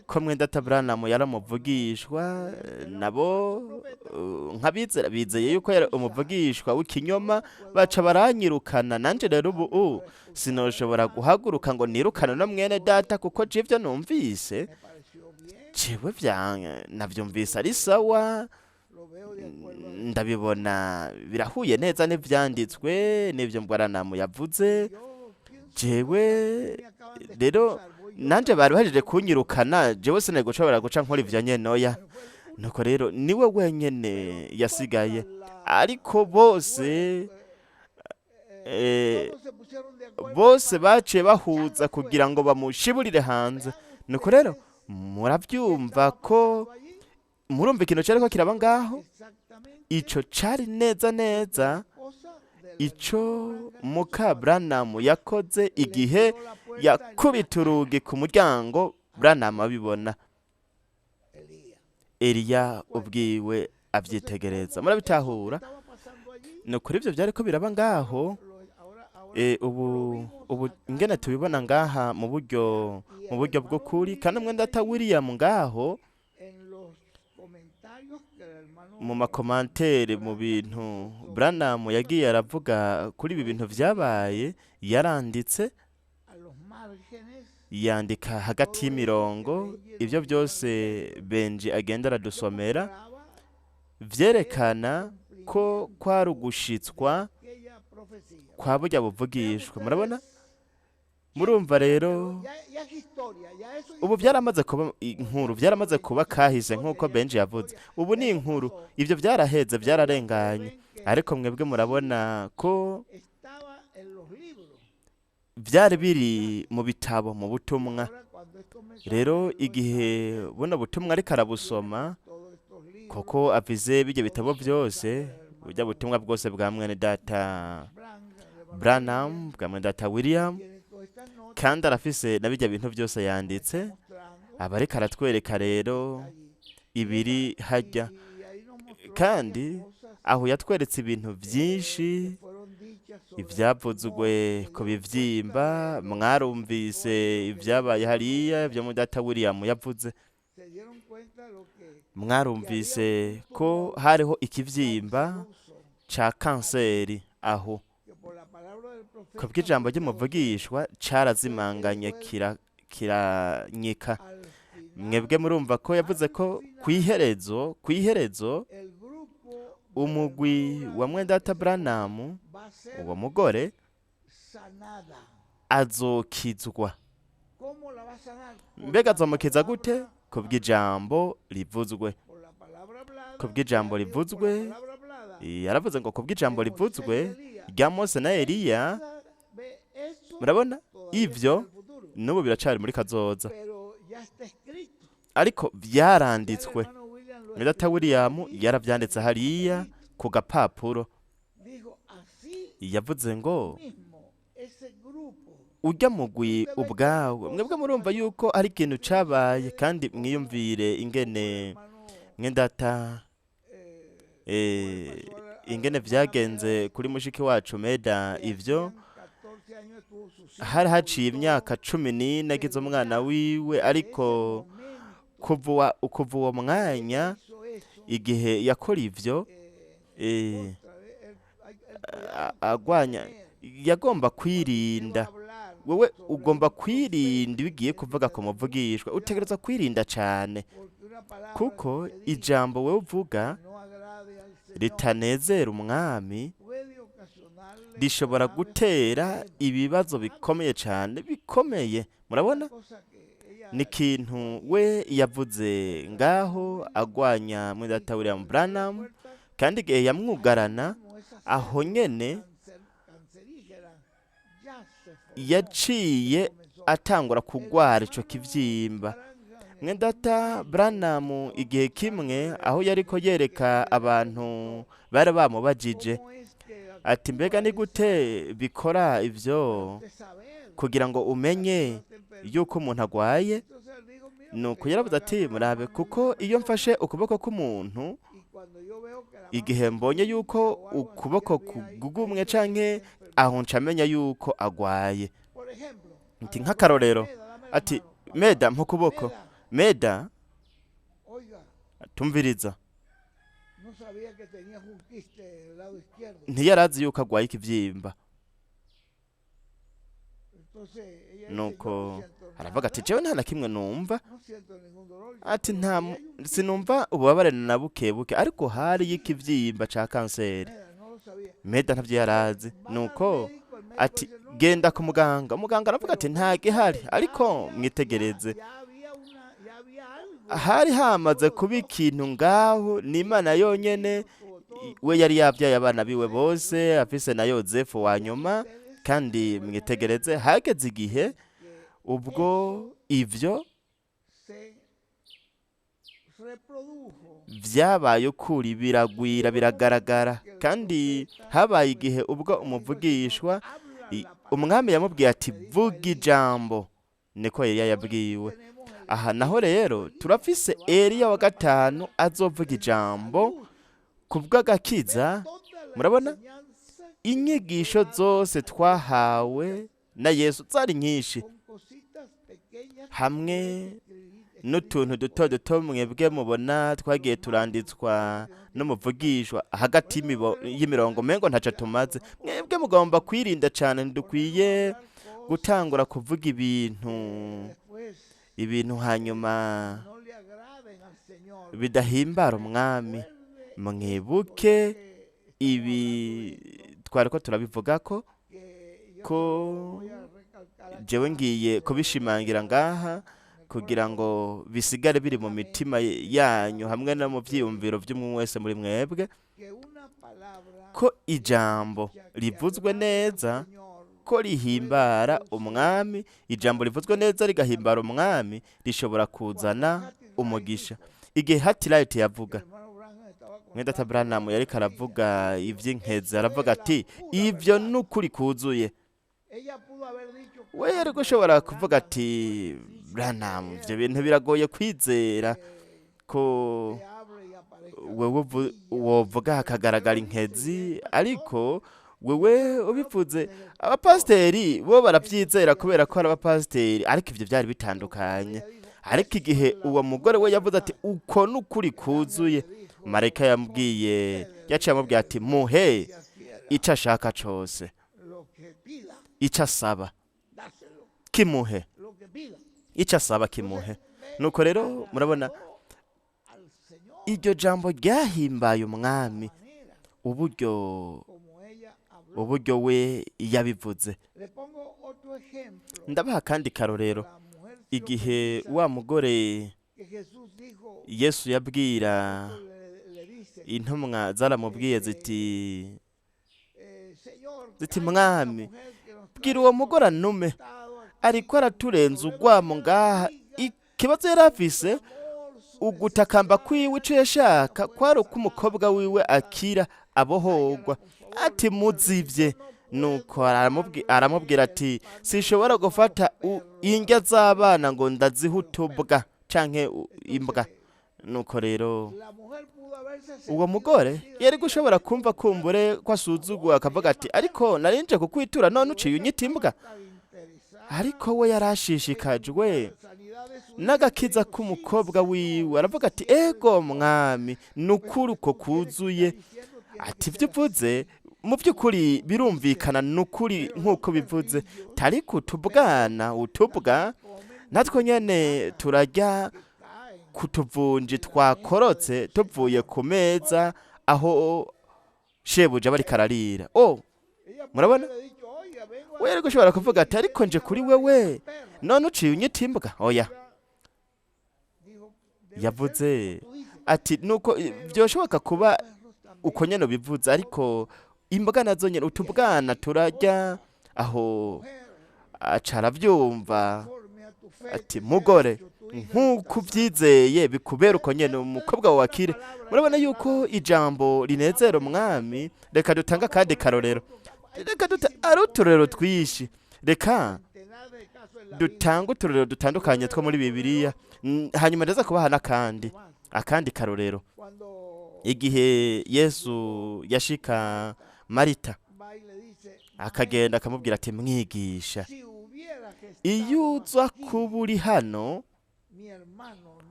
Speaker 1: ko mwenda Branham yaramuvugishwa, nabo nk'abizera bizeye yuko yari umuvugishwa w'ikinyoma, baca baranyirukana. Nanje rero ubu sinoshobora guhaguruka ngo nirukane no mwene data, kuko je ivyo numvise jewe navyumvise ari sawa, ndabibona birahuye neza n'ivyanditswe n'ivyo Branham yavuze. Jewe rero nanje bari bahejeje kunyirukana, jewe sinari gushobora guca nkora ivyo nyene, oya. Nuko rero niwe wenyene yasigaye, ariko bose bose baciye bahuza kugira ngo bamushiburire hanze. Nuko rero muravyumva ko murumva ikintu cariko kiraba ngaho. Ico cari neza neza ico muka Branham yakoze igihe yakubita urugi ku muryango Branham abibona, Eliya ubwiwe avyitegereza. Murabitahura? Ni kuri ivyo vyariko biraba ngaho. Ubu ingene tubibona ngaha mu buryo bw'ukuri, kandi mwenda data William ngaho mu makomantere, mu bintu Branham yagiye aravuga kuri ibi bintu vyabaye, yaranditse, yandika hagati y'imirongo ivyo byose Benji agenda aradusomera, vyerekana ko kwari ugushitswa kwa burya buvugishwa. Murabona, murumva rero ubu byaramaze kuba inkuru, byaramaze kuba kahise nk'uko Benji yavuze. Ubu ni inkuru, ibyo byaraheze, byararenganye. Ariko mwebwe murabona ko byari biri mu bitabo, mu butumwa. Rero igihe buno butumwa ariko arabusoma, kuko avize bijya bitabo byose, burya butumwa bwose bwa mwene data Branham, bwa mwene data William, kandi arafise na bijya bintu byose yanditse, aba ariko aratwereka rero ibiri hajya. Kandi aho yatweretse ibintu byinshi, ibyavuzwe ku bivyimba, mwarumvise ibyabaye hariya, ibyo mu data William yavuze, mwarumvise ko hariho ikivyimba ca kanseri, aho kubw'ijambo ry'umuvugishwa carazimanganye kiranyika. Mwebwe murumva ko yavuze ko kw'iherezo umugwi wa mwendata Branham, uwo mugore azokizwa. Mbega azomukiza gute? Kubw'ijambo rivuzwe, kubw'ijambo rivuzwe. Yaravuze ngo kubw'ijambo rivuzwe rya Mose na Eliya. Murabona ivyo n'ubu biracari muri kazoza, ariko vyaranditswe. Mwedata William yaravyanditse hariya ku gapapuro. Yavuze ngo Ujya mugwi ubwawe, mwebwe murumva yuko ari ikintu cabaye. Kandi mwiyumvire ingene mwendata ingene vyagenze kuri mushiki wacu Meda. Ivyo hari haciye imyaka 14 agize umwana wiwe, ariko kuva uwo mwanya igihe yakora ivyo, agwanya, yagomba kwirinda. Wewe ugomba kwirinda iyo ugiye kuvuga ku muvugishwa, utegerezwa kwirinda cane, kuko ijambo wewe uvuga ritanezera umwami rishobora gutera ibibazo bikomeye cane, bikomeye. Murabona, ni ikintu we yavuze ngaho agwanya mwedata William Branham, kandi igihe yamwugarana aho nyene yaciye atangura kugwara ico kivyimba. Mwedata Branham igihe kimwe aho yariko yereka abantu bari bamubajije ati: "Mbega ni gute bikora ivyo kugira ngo umenye yuko umuntu agwaye?" Nuko yaravuze ati: "Murabe, kuko iyo mfashe ukuboko k'umuntu, igihe mbonye yuko ukuboko kugugumwe canke aho, nca menya yuko agwaye." Nti nk'akarorero, ati: "Meda, mpa ukuboko. Meda, tumviriza."
Speaker 2: No sabía que tenías un quiste del lado izquierdo.
Speaker 1: Ntiyarazi yuko agwaye ikivyimba.
Speaker 2: Entonces ella dice,
Speaker 1: Nuko
Speaker 2: yo no siento
Speaker 1: aravuga ati:
Speaker 2: nada,
Speaker 1: "Jewe nta na kimwe numva."
Speaker 2: no siento ningún dolor.
Speaker 1: Ati:
Speaker 2: Pero
Speaker 1: "Nta
Speaker 2: sí hay un
Speaker 1: sinumva ububabare na buke buke." Ariko hari ikivyimba ca kanseri.
Speaker 2: Meda no lo sabía.
Speaker 1: Meda ntavyo yarazi.
Speaker 2: Van al
Speaker 1: Nuko
Speaker 2: médico, el médico
Speaker 1: ati:
Speaker 2: dice, no,
Speaker 1: "Genda ku muganga." Umuganga aravuga ati: "Nta gihari." Ariko mwitegereze,
Speaker 2: ya había una, ya había algo.
Speaker 1: hari hamaze kuba ikintu ngaho. Ni Imana yonyene. We yari yabyaye abana biwe bose, afise na Yozefu wa nyuma. Kandi mwitegereze, hageze igihe ubwo ivyo
Speaker 2: Se reprodujo.
Speaker 1: vyabaye ukuri, biragwira, biragaragara. Kandi habaye igihe ubwo umuvugishwa umwami yamubwiye ati: "Vuga ijambo." Niko Eliya yabwiwe. Aha naho rero turafise Eliya wa gatanu azovuga ijambo ku bw'agakiza. Murabona inyigisho zose twahawe na Yesu zari nyinshi, hamwe n'utuntu duto duto mwebwe mubona twagiye turanditswa n'umuvugishwa hagati y'imirongo, mengo ntaco tumaze. Mwebwe mugomba kwirinda cane, ntidukwiye gutangura kuvuga ibintu hanyuma
Speaker 2: No le agraden al Señor.
Speaker 1: bidahimbara umwami. Mwibuke ibi twari ko turabivuga ko
Speaker 2: Que yo
Speaker 1: ko
Speaker 2: voy a recalcar aquí
Speaker 1: jewe ngiye kubishimangira ngaha kugira ngo bisigare biri mu mitima yanyu hamwe no mu vyiyumviro vy'umwe wese muri mwebwe,
Speaker 2: que una palabra
Speaker 1: ko ijambo rivuzwe neza ko rihimbara umwami. Ijambo rivuzwe neza rigahimbara umwami rishobora kuzana umugisha. Igihe Hatirayiti yavuga, mwedata Branham yariko aravuga ivy'inkezi, aravuga ati: "Ivyo ni ukuri kuzuye." We yari gushobora kuvuga ati: "Branham, ivyo bintu biragoye kwizera ko wewe wovuga hakagaragara inkezi." Ariko wewe ubivuze, abapasiteri bo baravyizera kubera ko ari abapasiteri, ariko ivyo vyari bitandukanye. Ariko igihe uwo mugore we yavuze ati: "Uko ni ukuri kuzuye," marayika yamubwiye, yaciye amubwira ati: "Muhe ico ashaka cose, ico asaba kimuhe, ico asaba kimuhe." Nuko rero murabona iryo jambo ryahimbaye umwami, uburyo we yabivuze. Ndabaha kandi karorero: igihe wa mugore Yesu yabwira intumwa, zaramubwiye ziti: "Mwami, bwira uwo mugore anume, ariko araturenza urwamo ngaha." Ikibazo yari afise, ugutakamba kwiwe, ico yashaka kwari uko umukobwa wiwe akira, abohorwa. Ati: "Muzivye." Nuko aramubwira ati sinshobora gufata indya z'abana ngo ndazihe utubwa canke imbwa. Nuko rero uwo mugore yari gushobora kumva kumbure ko asuzuguwe, akavuga ati ariko narinje kukwitura none uciye unyita imbwa. Ariko we yarashishikajwe n'agakiza k'umukobwa wiwe, aravuga ati ego mwami, ni ukuri uko kuzuye. Ati ibyo uvuze mu by'ukuri birumvikana, ni ukuri nk'uko bivuze, tariko utubwana utubwa natwo nyene turarya ku tuvunji twakorotse tuvuye ku meza aho shebuja bariko ararira. O murabona, we yari gushobora kuvuga ati ariko nje kuri wewe none uciye unyita imbwa. Oya, yavuze ati nuko byoshoboka kuba uko nyene ubivuze, ariko imbwa nazo nyene utubwana turarya. Aho aca aravyumva ati mugore, nk'uko ubyizeye bikubera uko nyene, umukobwa wawe akire. Murabona yuko ijambo rinezera umwami. Reka dutange akandi karorero, reka ari uturorero twishi, reka dutange uturorero dutandukanye two muri Bibiliya, hanyuma ndaza kubaha n'akandi akandi karorero. Igihe Yesu yashika Marita, akagenda akamubwira ati mwigisha, iyo uza kuba uri hano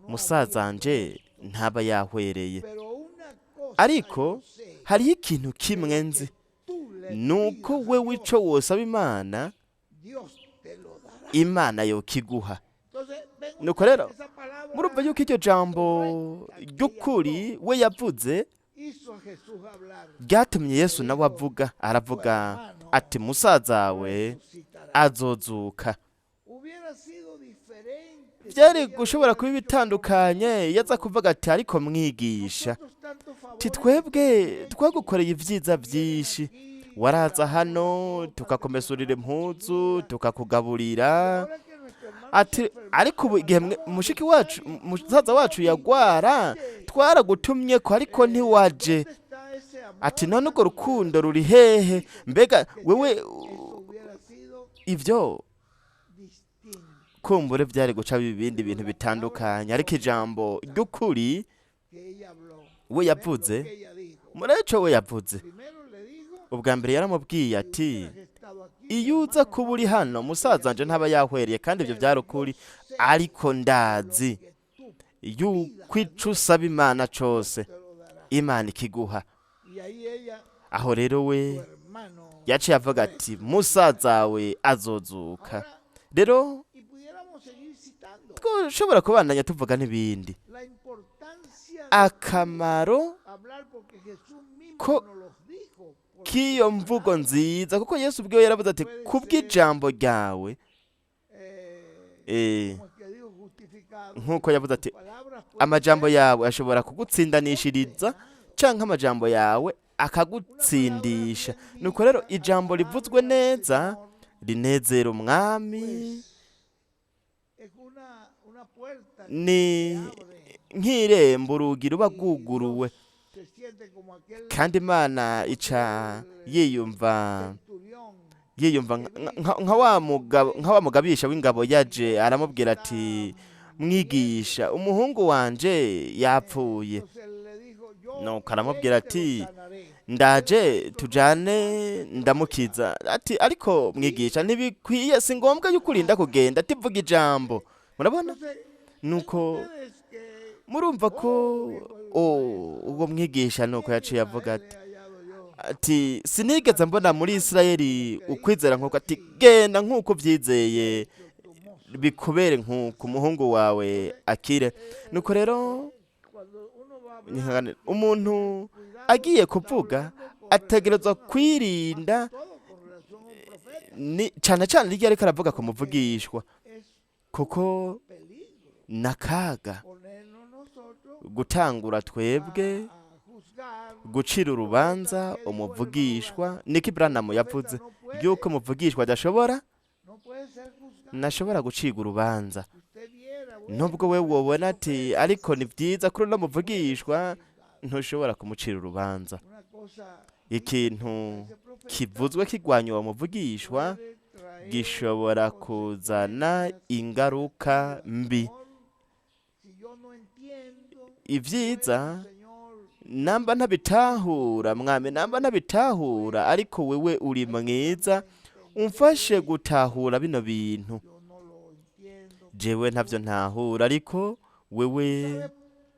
Speaker 1: musazanje ntaba yahwereye. Ariko hariho ikintu kimwe nzi, nuko wewe ico wosaba Imana, Imana yokiguha. Nuko rero murumva yuko iryo jambo ry'ukuri we yavuze ryatumye Yesu nawe avuga, aravuga ati musazawe azozuka. Byari gushobora kuba ibitandukanye iyo aza kuvuga ati ariko mwigisha, twebwe twagukoreye ibyiza byinshi, waraza hano tukakumesurira impuzu, tukakugaburira, ati ariko ubu igihe mushiki wacu musaza wacu yagwara twaragutumye ko ariko ntiwaje. Ati none urwo rukundo ruri hehe? Mbega wewe ivyo kumbure byari guca ibindi bintu bitandukanye, ariko ijambo ry'ukuri we yavuze, mureco we yavuze ubwa mbere yaramubwiye ati iyo uza kuba uri hano musaza nje ntaba yahwereye, kandi ibyo byari ukuri, ariko ndazi yuko ico usaba Imana cose Imana ikiguha. Aho rero we yaciye avuga ati musazawe azozuka. Rero twashobora kubandanya tuvuga n'ibindi. Akamaro ko k'iyo mvugo nziza, kuko Yesu ubwiwe yaravuze ati kubw'ijambo ryawe, nk'uko yavuze ati amajambo yawe ashobora kugutsindanishiriza canke amajambo yawe akagutsindisha. Nuko rero ijambo rivuzwe neza rinezera umwami, ni nk'irembo urugi ruba rwuguruwe, kandi Imana ica yiyumva nka wa mugabisha w'ingabo yaje aramubwira ati mwigisha, umuhungu wanje yapfuye. Nuko aramubwira ati ndaje tujane ndamukiza. Ati ariko mwigisha ntibikwiye, si ngombwa yuko urinda kugenda, ati vuga ijambo. Murabona, nuko murumva ko uwo mwigisha nuko yaciye avuga ati sinigeze mbona muri Isirayeli ukwizera nkuko, ati genda nkuko ubyizeye bikubere nkuko umuhungu wawe akire. Nuko rero umuntu agiye kuvuga ategerezwa kwirinda, cyane cyane iryo ariko aravuga ku muvugishwa, kuko nakaga gutangura twebwe gucira urubanza umuvugishwa. Niki Branham yavuze yuko umuvugishwa adashobora nashobora gucirwa urubanza, nubwo we wobona ati ariko ni byiza kuri uno muvugishwa, ntushobora kumucira urubanza. Ikintu
Speaker 2: a ese profeta
Speaker 1: kivuzwe kirwanya uwo muvugishwa
Speaker 2: puede traer
Speaker 1: gishobora kuzana
Speaker 2: consecuencias
Speaker 1: ingaruka
Speaker 2: negativas.
Speaker 1: mbi.
Speaker 2: Mejor, si yo no entiendo,
Speaker 1: Ibyiza
Speaker 2: bueno, Señor,
Speaker 1: namba ntabitahura, mwami, namba ntabitahura, ariko wewe uri mwiza, umfashe gutahura bino bintu.
Speaker 2: yo no lo entiendo.
Speaker 1: Jewe ntavyo ntahura, ariko wewe
Speaker 2: ¿Sabes?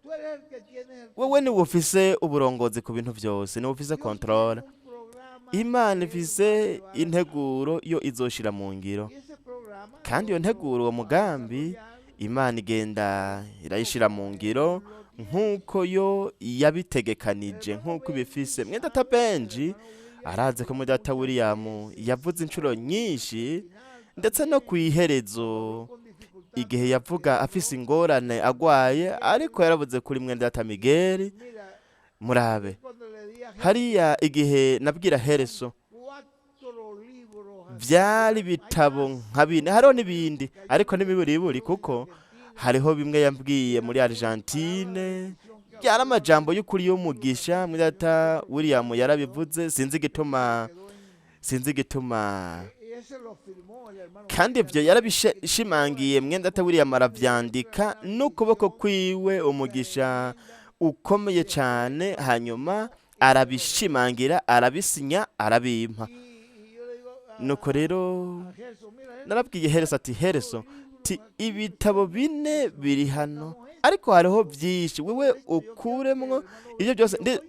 Speaker 2: Tú eres el que tienes el
Speaker 1: wewe niwe ufise uburongozi ku bintu vyose, niwe ufise
Speaker 2: Dios tiene
Speaker 1: control.
Speaker 2: un programa
Speaker 1: Imana
Speaker 2: que Él va a
Speaker 1: ifise
Speaker 2: llevar a cabo.
Speaker 1: integuro yo izoshira mu ngiro,
Speaker 2: Y ese programa
Speaker 1: kandi iyo
Speaker 2: Dios lo
Speaker 1: nteguro, uwo
Speaker 2: va a
Speaker 1: mugambi,
Speaker 2: desarrollar
Speaker 1: Imana igenda irayishira mu
Speaker 2: como
Speaker 1: ngiro
Speaker 2: Él lo tiene.
Speaker 1: nk'uko yo yabitegekanije,
Speaker 2: El hermano
Speaker 1: nk'uko
Speaker 2: Benji
Speaker 1: ibifise. Mwene data
Speaker 2: sabe que el
Speaker 1: Benji
Speaker 2: hermano William
Speaker 1: arazi ko
Speaker 2: habló
Speaker 1: mudata
Speaker 2: muchas
Speaker 1: William
Speaker 2: veces
Speaker 1: yavuze inshuro
Speaker 2: al
Speaker 1: nyinshi,
Speaker 2: final
Speaker 1: ndetse no
Speaker 2: también,
Speaker 1: kw'iherezo
Speaker 2: cuando habló con dificultad,
Speaker 1: igihe
Speaker 2: pero
Speaker 1: yavuga
Speaker 2: que
Speaker 1: afise
Speaker 2: habló
Speaker 1: ingorane agwaye, ariko
Speaker 2: Miguel.
Speaker 1: yaravuze kuri mwene data Miguel.
Speaker 2: Mira,
Speaker 1: Murabe
Speaker 2: yo cuando le di a Gerson,
Speaker 1: hariya igihe nabwira
Speaker 2: eran
Speaker 1: Hereso,
Speaker 2: 4 libros así,
Speaker 1: vyari
Speaker 2: eran, hay
Speaker 1: ibitabo
Speaker 2: más,
Speaker 1: nka bine,
Speaker 2: porque
Speaker 1: hariho
Speaker 2: primero
Speaker 1: n'ibindi,
Speaker 2: que hay
Speaker 1: ariko
Speaker 2: uno que
Speaker 1: n'imiburiburi,
Speaker 2: habló en
Speaker 1: kuko
Speaker 2: Argentina,
Speaker 1: hariho bimwe yambwiye
Speaker 2: eran
Speaker 1: muri
Speaker 2: puras palabras de
Speaker 1: Argentine,
Speaker 2: bendición que habló
Speaker 1: byari
Speaker 2: el hermano
Speaker 1: amajambo y'ukuri
Speaker 2: William
Speaker 1: y'umugisha.
Speaker 2: también,
Speaker 1: Mwene
Speaker 2: yo no sé
Speaker 1: data
Speaker 2: por qué
Speaker 1: William
Speaker 2: se quedó,
Speaker 1: yarabivuze, sinzi
Speaker 2: eso se
Speaker 1: igituma,
Speaker 2: quedó en,
Speaker 1: sinzi igituma.
Speaker 2: ese lo firmó el hermano
Speaker 1: Kandi
Speaker 2: William
Speaker 1: ivyo
Speaker 2: y toda
Speaker 1: yarabishimangiye
Speaker 2: esa
Speaker 1: mwene data William
Speaker 2: tremenda
Speaker 1: aravyandika n'ukuboko
Speaker 2: bendición
Speaker 1: kwiwe, umugisha
Speaker 2: tremenda
Speaker 1: ukomeye
Speaker 2: después
Speaker 1: cane,
Speaker 2: lo
Speaker 1: hanyuma
Speaker 2: firmó y me lo dio.
Speaker 1: arabishimangira, arabisinya, arabimpa.
Speaker 2: Y yo le digo
Speaker 1: Nuko rero
Speaker 2: a Gerson, mira Gerson,
Speaker 1: narabwiye Hereso ati
Speaker 2: cuatro
Speaker 1: Hereso, ti
Speaker 2: libros aquí,
Speaker 1: ibitabo
Speaker 2: pero
Speaker 1: bine
Speaker 2: eso,
Speaker 1: biri hano,
Speaker 2: sacamos esto,
Speaker 1: ariko hariho
Speaker 2: pero
Speaker 1: vyinshi, wewe
Speaker 2: esto yo quiero que el
Speaker 1: ukuremwo
Speaker 2: hermano
Speaker 1: ivyo
Speaker 2: Benji
Speaker 1: byose.
Speaker 2: oiga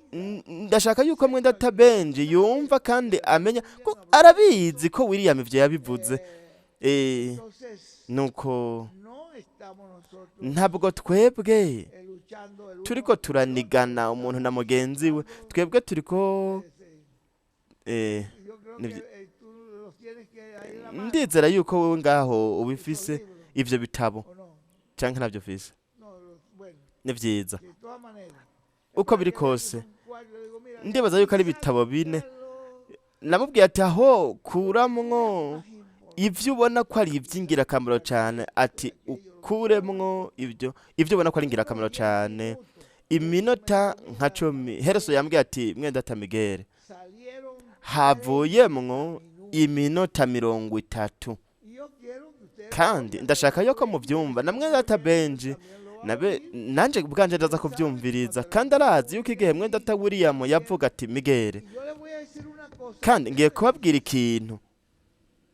Speaker 1: Ndashaka
Speaker 2: y
Speaker 1: yuko mwene
Speaker 2: sepa
Speaker 1: data
Speaker 2: que
Speaker 1: Benji
Speaker 2: sabe
Speaker 1: yumva
Speaker 2: que
Speaker 1: kandi
Speaker 2: el hermano
Speaker 1: amenya ko
Speaker 2: William habló de
Speaker 1: arabizi
Speaker 2: eso.
Speaker 1: ko William ivyo yabivuze.
Speaker 2: Eh, entonces,
Speaker 1: Nuko
Speaker 2: no estamos nosotros
Speaker 1: ntabwo twebwe
Speaker 2: luchando el
Speaker 1: turiko
Speaker 2: uno con el otro,
Speaker 1: turanigana umuntu na
Speaker 2: estamos
Speaker 1: mugenzi we,
Speaker 2: hablando
Speaker 1: twebwe turiko
Speaker 2: de ese-
Speaker 1: eh,
Speaker 2: Yo creo
Speaker 1: nivyo-
Speaker 2: que tú los tienes que ahí en la mano,
Speaker 1: ndizera yuko wewe ngaho
Speaker 2: esos
Speaker 1: ubifise
Speaker 2: libros,
Speaker 1: ivyo bitabo,
Speaker 2: ¿o no?
Speaker 1: canke ntavyo ufise?
Speaker 2: No, bueno,
Speaker 1: Ni vyiza
Speaker 2: de todas maneras. Es
Speaker 1: uko
Speaker 2: para
Speaker 1: biri
Speaker 2: que vean que
Speaker 1: kose,
Speaker 2: son 4. Yo digo, mira, de
Speaker 1: ndibaza
Speaker 2: aquí
Speaker 1: yuko ari ibitabo bine.
Speaker 2: sácalo
Speaker 1: Namubwiye ati aho
Speaker 2: lo que
Speaker 1: kuramwo
Speaker 2: creas más importante
Speaker 1: ivyo ubona ko ari ivy'ingirakamaro cane, ati
Speaker 2: de aquello, lo que
Speaker 1: ukuremwo ivyo ubona ko ari
Speaker 2: unos
Speaker 1: ingirakamaro
Speaker 2: 10
Speaker 1: cane.
Speaker 2: minutos, Gerson me
Speaker 1: Iminota
Speaker 2: dijo,
Speaker 1: nka
Speaker 2: mira,
Speaker 1: 10,
Speaker 2: hermano
Speaker 1: Hereso
Speaker 2: Miguel,
Speaker 1: yambwiye ati mwene data Miguel,
Speaker 2: salieron 30
Speaker 1: havuyemwo
Speaker 2: minutos.
Speaker 1: iminota 30.
Speaker 2: Y yo quiero que ustedes lo
Speaker 1: Kandi
Speaker 2: oigan, el
Speaker 1: ndashaka
Speaker 2: hermano
Speaker 1: yuko
Speaker 2: Benji,
Speaker 1: muvyumva na
Speaker 2: el
Speaker 1: mwene
Speaker 2: hermano
Speaker 1: data
Speaker 2: Gerson
Speaker 1: Benji,
Speaker 2: también lo va a
Speaker 1: nabe
Speaker 2: oír.
Speaker 1: nanje ubwanje ndaza
Speaker 2: Él sabe
Speaker 1: kuvyumviriza,
Speaker 2: cuando el
Speaker 1: kandi
Speaker 2: hermano
Speaker 1: arazi yuko igihe
Speaker 2: William
Speaker 1: mwene data
Speaker 2: dijo,
Speaker 1: William
Speaker 2: Miguel,
Speaker 1: yavuga ati Miguel,
Speaker 2: y yo le voy a decir una cosa
Speaker 1: kandi ngiye
Speaker 2: ustedes,
Speaker 1: kubabwira ikintu,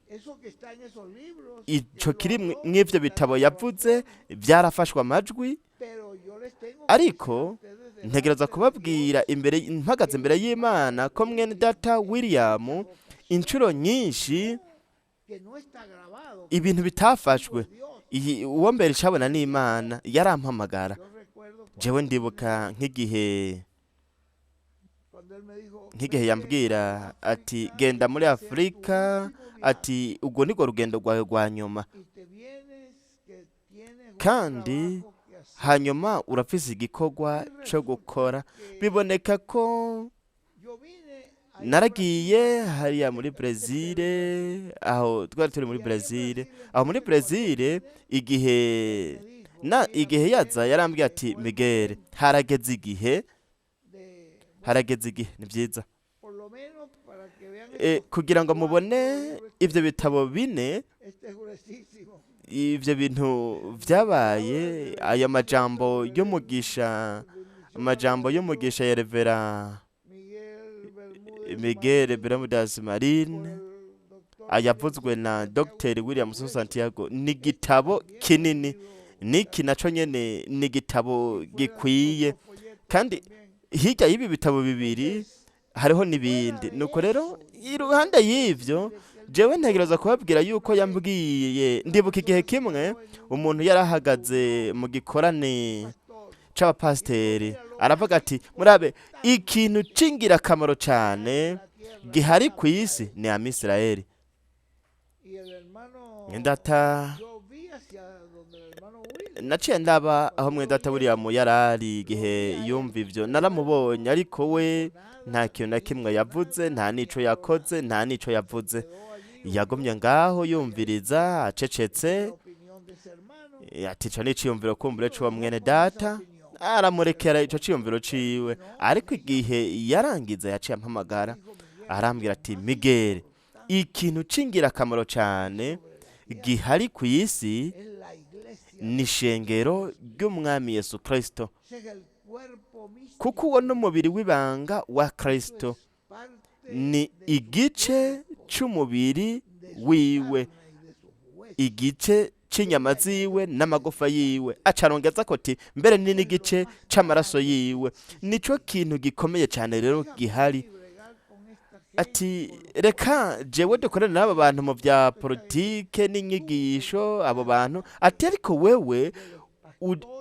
Speaker 2: eso que está en esos libros, que
Speaker 1: ico
Speaker 2: él lo
Speaker 1: kiri
Speaker 2: habló,
Speaker 1: mw'ivyo
Speaker 2: está
Speaker 1: bitabo
Speaker 2: en
Speaker 1: yavuze
Speaker 2: grabación,
Speaker 1: vyarafashwe amajwi,
Speaker 2: pero yo les tengo que decir a
Speaker 1: ariko
Speaker 2: ustedes delante
Speaker 1: ntegereza
Speaker 2: de
Speaker 1: kubabwira
Speaker 2: Dios
Speaker 1: imbere, mpagaze
Speaker 2: que el
Speaker 1: imbere
Speaker 2: hermano
Speaker 1: y'Imana, ko mwene data
Speaker 2: William en
Speaker 1: William
Speaker 2: muchas
Speaker 1: inshuro
Speaker 2: ocasiones
Speaker 1: nyinshi
Speaker 2: no, que no está grabado, que
Speaker 1: ibintu
Speaker 2: es testigo
Speaker 1: bitafashwe,
Speaker 2: Dios,
Speaker 1: iyi uwo mbere icabona
Speaker 2: me
Speaker 1: n'Imana
Speaker 2: llamó.
Speaker 1: yarampamagara.
Speaker 2: Yo recuerdo
Speaker 1: Jewe
Speaker 2: cuando él me
Speaker 1: ndibuka
Speaker 2: dijo,
Speaker 1: nk'igihe
Speaker 2: cuando él me dijo,
Speaker 1: nk'igihe
Speaker 2: vete
Speaker 1: yambwira
Speaker 2: a
Speaker 1: ati
Speaker 2: África,
Speaker 1: genda muri
Speaker 2: que sea tu
Speaker 1: Afurika,
Speaker 2: último viaje
Speaker 1: ati ubwo nirwo rugendo rwawe rwa nyuma,
Speaker 2: y te vienes que tienes un
Speaker 1: kandi
Speaker 2: trabajo que hacer.
Speaker 1: hanyuma urafise igikorwa
Speaker 2: Y
Speaker 1: co
Speaker 2: resulta
Speaker 1: gukora.
Speaker 2: que
Speaker 1: Biboneka ko
Speaker 2: yo vine allá a
Speaker 1: naragiye
Speaker 2: Brasil,
Speaker 1: hariya muri
Speaker 2: este es el
Speaker 1: Brezile,
Speaker 2: Brasil.
Speaker 1: aho twari turi muri
Speaker 2: Y allá en
Speaker 1: Brezile,
Speaker 2: Brasil,
Speaker 1: aho muri
Speaker 2: entonces, cuando
Speaker 1: Brezile
Speaker 2: vine,
Speaker 1: igihe
Speaker 2: él me dijo,
Speaker 1: na
Speaker 2: mira,
Speaker 1: igihe yaza
Speaker 2: Miguel,
Speaker 1: yarambwiye ati
Speaker 2: llegó el
Speaker 1: Miguel,
Speaker 2: momento
Speaker 1: harageze igihe,
Speaker 2: de, bueno,
Speaker 1: harageze igihe, ni vyiza.
Speaker 2: por lo menos para que vean estos
Speaker 1: Kugira ngo
Speaker 2: 4
Speaker 1: mubone
Speaker 2: libros,
Speaker 1: ivyo bitabo bine,
Speaker 2: este es gruesísimo.
Speaker 1: ivyo bintu
Speaker 2: Palabras
Speaker 1: vyabaye,
Speaker 2: de
Speaker 1: aya
Speaker 2: bendición del
Speaker 1: majambo
Speaker 2: reverendo,
Speaker 1: y'umugisha,
Speaker 2: bendición al
Speaker 1: amajambo
Speaker 2: reverendo
Speaker 1: y'umugisha ya Revera
Speaker 2: Miguel Bermúdez
Speaker 1: Miguel
Speaker 2: Marín
Speaker 1: Bermúdez
Speaker 2: por
Speaker 1: Marín,
Speaker 2: el doctor William
Speaker 1: ayavuzwe na
Speaker 2: Santiago,
Speaker 1: Dr
Speaker 2: un libro
Speaker 1: Williamson
Speaker 2: grueso.
Speaker 1: Santiago, ni
Speaker 2: Este
Speaker 1: igitabo
Speaker 2: también es un
Speaker 1: kinini,
Speaker 2: libro
Speaker 1: niki
Speaker 2: grande.
Speaker 1: naco nyene ni igitabo
Speaker 2: Y fuera de estos
Speaker 1: gikwiye,
Speaker 2: dos folletos
Speaker 1: kandi
Speaker 2: también.
Speaker 1: hirya y'ibi bitabo bibiri
Speaker 2: Entonces,
Speaker 1: hariho
Speaker 2: fuera
Speaker 1: n'ibindi.
Speaker 2: de
Speaker 1: Nuko rero
Speaker 2: eso, yo
Speaker 1: iruhande
Speaker 2: tengo que
Speaker 1: y'ivyo,
Speaker 2: decirles que él me
Speaker 1: jewe
Speaker 2: dijo
Speaker 1: ntegereza kubabwira yuko
Speaker 2: una vez,
Speaker 1: yambwiye,
Speaker 2: una
Speaker 1: ndibuka igihe
Speaker 2: persona se
Speaker 1: kimwe
Speaker 2: paró en un
Speaker 1: umuntu yarahagaze
Speaker 2: reunión
Speaker 1: mu
Speaker 2: de
Speaker 1: gikorane
Speaker 2: un pastor y dijo,
Speaker 1: c'abapasiteri,
Speaker 2: mira, lo
Speaker 1: aravuga
Speaker 2: más
Speaker 1: ati murabe ikintu
Speaker 2: importante
Speaker 1: c'ingirakamaro
Speaker 2: que hay en
Speaker 1: cane
Speaker 2: la tierra
Speaker 1: gihari
Speaker 2: es
Speaker 1: ku isi
Speaker 2: Israel.
Speaker 1: ni Amisirayeli.
Speaker 2: Y el hermano,
Speaker 1: Ndata
Speaker 2: yo vi hacia donde el hermano William,
Speaker 1: naciye ndaba aho
Speaker 2: cuando él
Speaker 1: mwene data
Speaker 2: oí
Speaker 1: William
Speaker 2: eso,
Speaker 1: yarari
Speaker 2: lo
Speaker 1: igihe
Speaker 2: vi a él,
Speaker 1: yumva ivyo,
Speaker 2: pero él
Speaker 1: naramubonye,
Speaker 2: no
Speaker 1: ariko we
Speaker 2: dijo
Speaker 1: nta
Speaker 2: nada,
Speaker 1: kintu na
Speaker 2: ni
Speaker 1: kimwe
Speaker 2: hizo
Speaker 1: yavuze,
Speaker 2: nada,
Speaker 1: nta
Speaker 2: ni
Speaker 1: n'ico
Speaker 2: habló
Speaker 1: yakoze,
Speaker 2: nada.
Speaker 1: nta n'ico
Speaker 2: Se
Speaker 1: yavuze.
Speaker 2: quedó allí,
Speaker 1: Yagumye
Speaker 2: oyó,
Speaker 1: ngaho
Speaker 2: calladito,
Speaker 1: yumviriza acecetse,
Speaker 2: esa es la opinión de ese hermano,
Speaker 1: ati ico ni iciyumviro
Speaker 2: y
Speaker 1: kumbure
Speaker 2: lo
Speaker 1: c'uwo
Speaker 2: dejó
Speaker 1: mwene
Speaker 2: con esa
Speaker 1: data.
Speaker 2: opinión.
Speaker 1: Aramurekera ico ciyumviro ciwe, ariko igihe yarangiza yaciye ampamagara, arambwira ati: "Miguel, ikintu c'ingirakamaro cane gihari ku isi
Speaker 2: Es la iglesia.
Speaker 1: ni ishengero ry'Umwami Yesu Kristo,
Speaker 2: Ese es el cuerpo místico.
Speaker 1: kuko uwo n'umubiri w'ibanga wa Kristo,
Speaker 2: Es parte
Speaker 1: ni
Speaker 2: de su
Speaker 1: igice
Speaker 2: cuerpo,
Speaker 1: c'umubiri
Speaker 2: de su
Speaker 1: wiwe,
Speaker 2: carne y de sus huesos.
Speaker 1: igice c'inyama ziwe n'amagufa yiwe." Acarongeza ko ati: "Mbere ni n'igice c'amaraso yiwe. Nico kintu gikomeye cyane rero gihari."
Speaker 2: Y bregar con esta gente,
Speaker 1: Ati: "Reka jewe dukorane n'aba bantu mu bya politike n'inyigisho, abo bantu." Ati: "Ariko wewe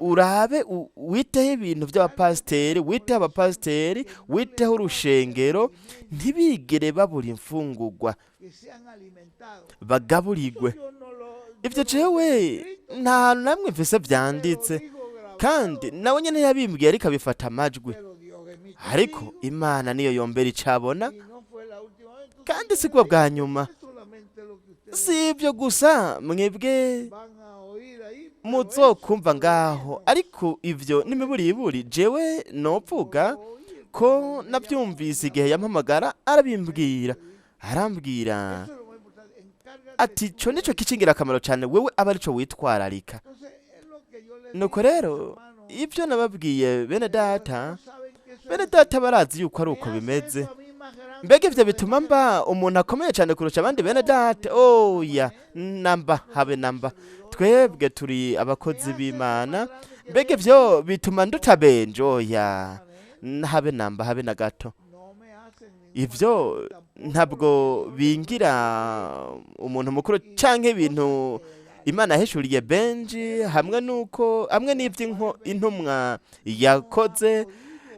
Speaker 1: urabe witeho ibintu by'abapasiteri, witeho abapasiteri, witeho urushengero, ntibigere babura imfungurwa,
Speaker 2: que sean alimentados."
Speaker 1: bagaburirwe."
Speaker 2: Yo no lo,
Speaker 1: Ibyo
Speaker 2: yo no lo
Speaker 1: jewe
Speaker 2: escrito,
Speaker 1: nta hantu namwe mvise
Speaker 2: pero
Speaker 1: vyanditse,
Speaker 2: digo grabado,
Speaker 1: kandi nawe nyene yabimbwiye ariko abifata amajwi,
Speaker 2: pero Dios es mi
Speaker 1: ariko
Speaker 2: testigo,
Speaker 1: Imana niyo yombera icabona,
Speaker 2: y no fue la última vez. Entonces,
Speaker 1: kandi si
Speaker 2: ustedes
Speaker 1: bwo bwa nyuma.
Speaker 2: no es solamente lo que ustedes
Speaker 1: Si ibyo gusa mwebwe
Speaker 2: van a oír ahí, pero
Speaker 1: muzokumva
Speaker 2: eso,
Speaker 1: ngaho,
Speaker 2: por lo
Speaker 1: ariko ivyo n'imiburiburi jewe nopfuga
Speaker 2: menos, lo oí
Speaker 1: ko
Speaker 2: cuando me llamó,
Speaker 1: navyumvise
Speaker 2: me
Speaker 1: igihe
Speaker 2: habló.
Speaker 1: yampamagara arabimbwira, arambwira
Speaker 2: Eso es lo más importante. Encárgate
Speaker 1: ati:
Speaker 2: tú
Speaker 1: "Ico
Speaker 2: de
Speaker 1: nico
Speaker 2: eso.
Speaker 1: kicingirakamaro cane, wewe aba arico witwararika."
Speaker 2: Entonces, es lo que yo les
Speaker 1: Nuko
Speaker 2: dije a mis
Speaker 1: rero
Speaker 2: hermanos.
Speaker 1: ibyo nababwiye bene
Speaker 2: Los
Speaker 1: data,
Speaker 2: hermanos saben que eso es
Speaker 1: bene
Speaker 2: así.
Speaker 1: data barazi yuko ari
Speaker 2: Me
Speaker 1: uko
Speaker 2: hace
Speaker 1: bimeze.
Speaker 2: eso a mí más grande
Speaker 1: Mbega
Speaker 2: que
Speaker 1: ivyo
Speaker 2: los
Speaker 1: bituma
Speaker 2: demás
Speaker 1: mba
Speaker 2: hermanos?
Speaker 1: umuntu akomeye cyane kurusha abandi bene
Speaker 2: No, de
Speaker 1: data?
Speaker 2: ninguna
Speaker 1: Oya,
Speaker 2: manera.
Speaker 1: namba, habe
Speaker 2: Nosotros
Speaker 1: namba.
Speaker 2: servidores de
Speaker 1: Twebwe
Speaker 2: Dios.
Speaker 1: turi
Speaker 2: Me
Speaker 1: abakozi
Speaker 2: hace eso más
Speaker 1: b'Imana.
Speaker 2: grande que
Speaker 1: Mbega
Speaker 2: Benji?
Speaker 1: ivyo bituma nduta
Speaker 2: No, de
Speaker 1: benje?
Speaker 2: ninguna
Speaker 1: Oya,
Speaker 2: manera.
Speaker 1: habe namba, habe na gato.
Speaker 2: No me hacen ningún
Speaker 1: Ivyo
Speaker 2: más grande, tampoco lo
Speaker 1: ntabwo
Speaker 2: que Dios le
Speaker 1: bingira
Speaker 2: reveló a Benji
Speaker 1: umuntu mukuru
Speaker 2: y
Speaker 1: canke
Speaker 2: las
Speaker 1: ibintu
Speaker 2: cosas que la
Speaker 1: Imana yahishuriye Benji, hamwe nuko hamwe n'ivyo intumwa
Speaker 2: no ha
Speaker 1: yakoze,
Speaker 2: podido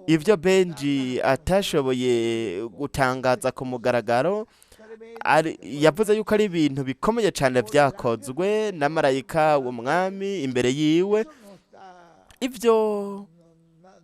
Speaker 1: ibyo Benji
Speaker 2: darlas a conocer
Speaker 1: atashoboye
Speaker 2: público.
Speaker 1: gutangaza ku mugaragaro.
Speaker 2: Tremendo
Speaker 1: Yavuze yuko ari ibintu bikomeye cyane
Speaker 2: por el ángel
Speaker 1: byakozwe
Speaker 2: del
Speaker 1: na
Speaker 2: Señor
Speaker 1: marayika
Speaker 2: delante de
Speaker 1: w'Umwami
Speaker 2: él.
Speaker 1: imbere yiwe.
Speaker 2: Eso no está,
Speaker 1: Ibyo
Speaker 2: no,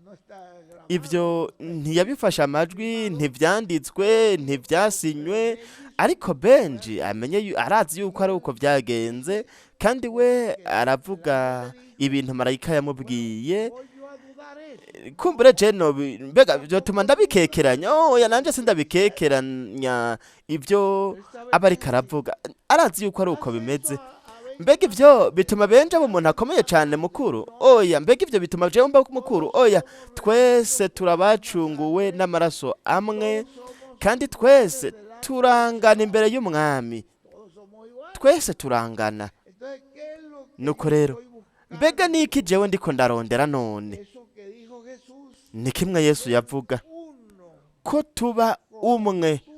Speaker 2: no está grabado,
Speaker 1: ibyo
Speaker 2: no está
Speaker 1: ntiyabifashe amajwi,
Speaker 2: firmado,
Speaker 1: ntibyanditswe,
Speaker 2: pero
Speaker 1: ntibyasinywe,
Speaker 2: Benji sí
Speaker 1: ariko
Speaker 2: lo
Speaker 1: Benji
Speaker 2: sabe
Speaker 1: amenye arazi
Speaker 2: y
Speaker 1: yuko ari
Speaker 2: él
Speaker 1: uko byagenze,
Speaker 2: dice
Speaker 1: kandi
Speaker 2: lo
Speaker 1: we
Speaker 2: que el ángel
Speaker 1: aravuga
Speaker 2: le dijo.
Speaker 1: ibintu marayika
Speaker 2: Bueno,
Speaker 1: yamubwiye.
Speaker 2: voy yo a dudar eso.
Speaker 1: Kumbure
Speaker 2: No,
Speaker 1: je no mbega byotuma
Speaker 2: tampoco dudo
Speaker 1: ndabikekeranya? Oya, nanje
Speaker 2: lo que dice.
Speaker 1: sindabikekeranya ibyo
Speaker 2: Él sabe
Speaker 1: aba
Speaker 2: que
Speaker 1: ariko
Speaker 2: es así.
Speaker 1: aravuga, arazi yuko ari uko
Speaker 2: Hace eso
Speaker 1: bimeze.
Speaker 2: a Benji
Speaker 1: Mbega
Speaker 2: más
Speaker 1: ivyo
Speaker 2: grande
Speaker 1: bituma Benji aba umuntu akomeye
Speaker 2: más
Speaker 1: cane
Speaker 2: grande?
Speaker 1: mukuru?
Speaker 2: No,
Speaker 1: Oya. Mbega ivyo bituma jewe mba mukuru?
Speaker 2: todos
Speaker 1: Oya.
Speaker 2: somos redimidos
Speaker 1: Twese
Speaker 2: por la misma
Speaker 1: turabacunguwe
Speaker 2: sangre,
Speaker 1: n'amaraso amwe,
Speaker 2: todos somos
Speaker 1: kandi
Speaker 2: iguales
Speaker 1: twese
Speaker 2: delante del
Speaker 1: turangana
Speaker 2: Señor,
Speaker 1: imbere y'Umwami,
Speaker 2: todos somos iguales.
Speaker 1: twese turangana.
Speaker 2: Entonces, ¿qué es lo que
Speaker 1: Nuko
Speaker 2: yo
Speaker 1: rero
Speaker 2: estoy
Speaker 1: mbega
Speaker 2: buscando?
Speaker 1: niki jewe ndiko ndarondera none?
Speaker 2: Eso que dijo Jesús,
Speaker 1: Ni kimwe Yesu
Speaker 2: ser
Speaker 1: yavuga,
Speaker 2: uno
Speaker 1: ko tuba
Speaker 2: como
Speaker 1: umwe
Speaker 2: tú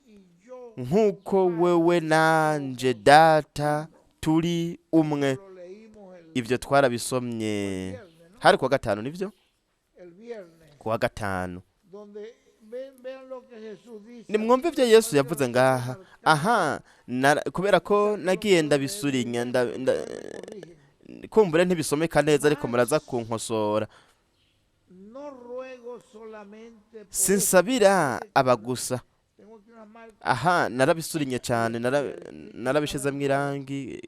Speaker 2: y yo,
Speaker 1: nk'uko
Speaker 2: Padre,
Speaker 1: wewe nanje
Speaker 2: somos
Speaker 1: Data
Speaker 2: uno.
Speaker 1: turi umwe.
Speaker 2: Lo leímos el,
Speaker 1: Ibyo
Speaker 2: fue el
Speaker 1: twarabisomye
Speaker 2: viernes, ¿no?
Speaker 1: hari kuwa gatanu, nibyo,
Speaker 2: El viernes,
Speaker 1: kuwa gatanu.
Speaker 2: donde vean lo que Jesús dice
Speaker 1: Nimwumve
Speaker 2: aquí.
Speaker 1: ibyo Yesu
Speaker 2: Lo que
Speaker 1: yavuze
Speaker 2: lo quiero
Speaker 1: ngaha.
Speaker 2: marcar
Speaker 1: Aha, kubera ko
Speaker 2: porque no
Speaker 1: nagiye
Speaker 2: puedo leer muy
Speaker 1: ndabisurinya
Speaker 2: bien, pero ustedes me corrigen.
Speaker 1: kumbure ntibisomeka neza, ariko muraza
Speaker 2: Mas
Speaker 1: kunkosora.
Speaker 2: no ruego solamente por estos.
Speaker 1: Sinsabira
Speaker 2: Fíjense que
Speaker 1: aba gusa.
Speaker 2: tengo aquí unas marcas
Speaker 1: Aha, narabisurinye
Speaker 2: y
Speaker 1: cyane,
Speaker 2: el escrito
Speaker 1: narabishizemo
Speaker 2: naranja
Speaker 1: irangi,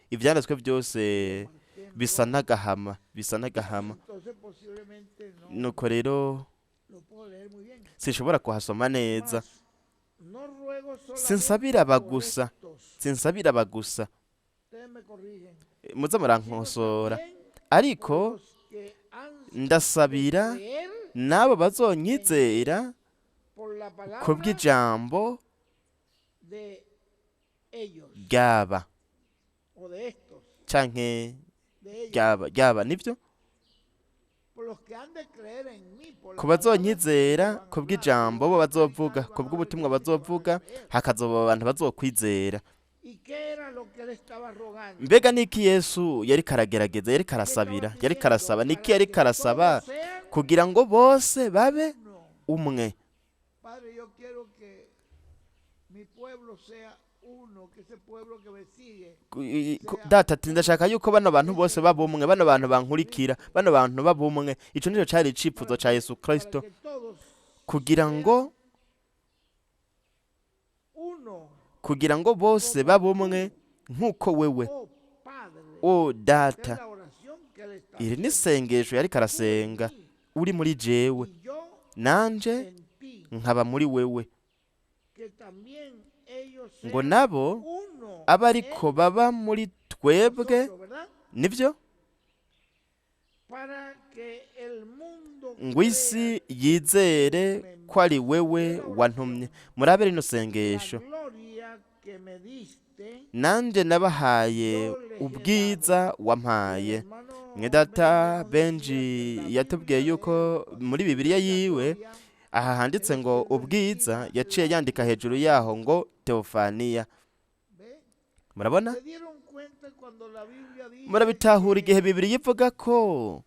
Speaker 1: ibyanditswe byose
Speaker 2: lo marqué en
Speaker 1: bisa
Speaker 2: rojo.
Speaker 1: n'agahama, bisa n'agahama.
Speaker 2: Entonces posiblemente no
Speaker 1: Nuko rero
Speaker 2: lo puedo leer muy bien.
Speaker 1: sinshobora kuhasoma neza.
Speaker 2: Mas no ruego solamente
Speaker 1: Sinsabira aba
Speaker 2: por
Speaker 1: gusa,
Speaker 2: estos.
Speaker 1: sinsabira aba gusa.
Speaker 2: Ustedes me corrigen.
Speaker 1: Muze
Speaker 2: Sino
Speaker 1: murankosora,
Speaker 2: también por
Speaker 1: ariko
Speaker 2: los que han de
Speaker 1: ndasabira
Speaker 2: creer
Speaker 1: n'abo
Speaker 2: en mí
Speaker 1: bazonyizera
Speaker 2: por la palabra
Speaker 1: kubw'ijambo
Speaker 2: de ellos
Speaker 1: ryaba
Speaker 2: o de estos,
Speaker 1: canke
Speaker 2: de ellos,
Speaker 1: ryaba, ryaba nibyo,
Speaker 2: por los que han de creer en mí por la
Speaker 1: ku
Speaker 2: palabra que
Speaker 1: bazonyizera
Speaker 2: van a hablar,
Speaker 1: kubw'ijambo
Speaker 2: ellos
Speaker 1: bo
Speaker 2: van a
Speaker 1: bazovuga,
Speaker 2: predicar, van a ver
Speaker 1: kubw'ubutumwa
Speaker 2: gente que van a
Speaker 1: bazovuga,
Speaker 2: creer.
Speaker 1: hakazoba abantu bazokwizera.
Speaker 2: ¿Y qué era lo que él estaba rogando?
Speaker 1: Mbega niki Yesu yariko aragerageza, yariko
Speaker 2: ¿Qué estaba
Speaker 1: arasabira, yariko
Speaker 2: pidiendo?
Speaker 1: arasaba niki?
Speaker 2: Para
Speaker 1: Yariko
Speaker 2: que
Speaker 1: arasaba
Speaker 2: todos sean
Speaker 1: kugira ngo bose babe
Speaker 2: uno.
Speaker 1: umwe.
Speaker 2: Padre, yo quiero que mi pueblo sea uno, que ese pueblo que me sigue sea
Speaker 1: Data, ati ndashaka
Speaker 2: uno.
Speaker 1: yuko bano bantu bose
Speaker 2: Ese
Speaker 1: baba umwe, bano bantu bankurikira,
Speaker 2: Jesucristo,
Speaker 1: bano bantu baba umwe. Ico nico cari icifuzo
Speaker 2: para
Speaker 1: ca
Speaker 2: que,
Speaker 1: Yesu
Speaker 2: para
Speaker 1: Kristo,
Speaker 2: que todos
Speaker 1: kugira
Speaker 2: sean
Speaker 1: ngo
Speaker 2: uno
Speaker 1: kugira ngo bose
Speaker 2: como
Speaker 1: babe umwe
Speaker 2: tú,
Speaker 1: nk'uko wewe,
Speaker 2: oh Padre.
Speaker 1: o
Speaker 2: Esta es
Speaker 1: Data.
Speaker 2: la oración que
Speaker 1: Iri ni isengesho yariko arasenga: uri muri jewe, nanje nkaba muri wewe, ngo nabo abe ariko baba muri twebwe. Nibyo, ngo isi yizere ko ari wewe wantumye. Murabe rino sengesho: nanjye nabahaye ubwiza wampaye. Mwedata Benji yatubwiye yuko muri Bibiliya yiwe aha handitse ngo ubwiza, yaciye yandika hejuru yaho ngo teofaniya. Murabona, murabitahura igihe Bibiliya ivuga ko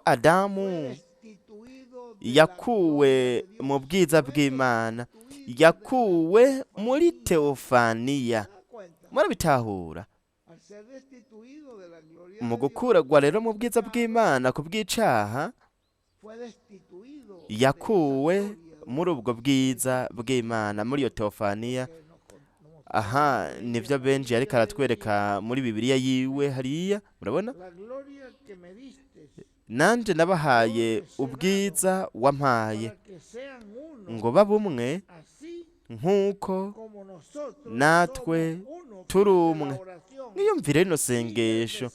Speaker 1: Adamu yakuwe mu bwiza bw'Imana, yakuwe muri teofaniya. Murabitahura, mu gukuragwa rero mu bwiza bw'Imana ku bw'icaha, yakuwe muri ubwo bwiza bw'Imana, muri iyo teofaniya. Aha nibyo Benji yariko aratwereka muri Bibiliya yiwe hariya. Murabona: nanjye nabahaye ubwiza wampaye, ngo babe umwe nk'uko natwe turi umwe. Mwiyumvire rino sengesho,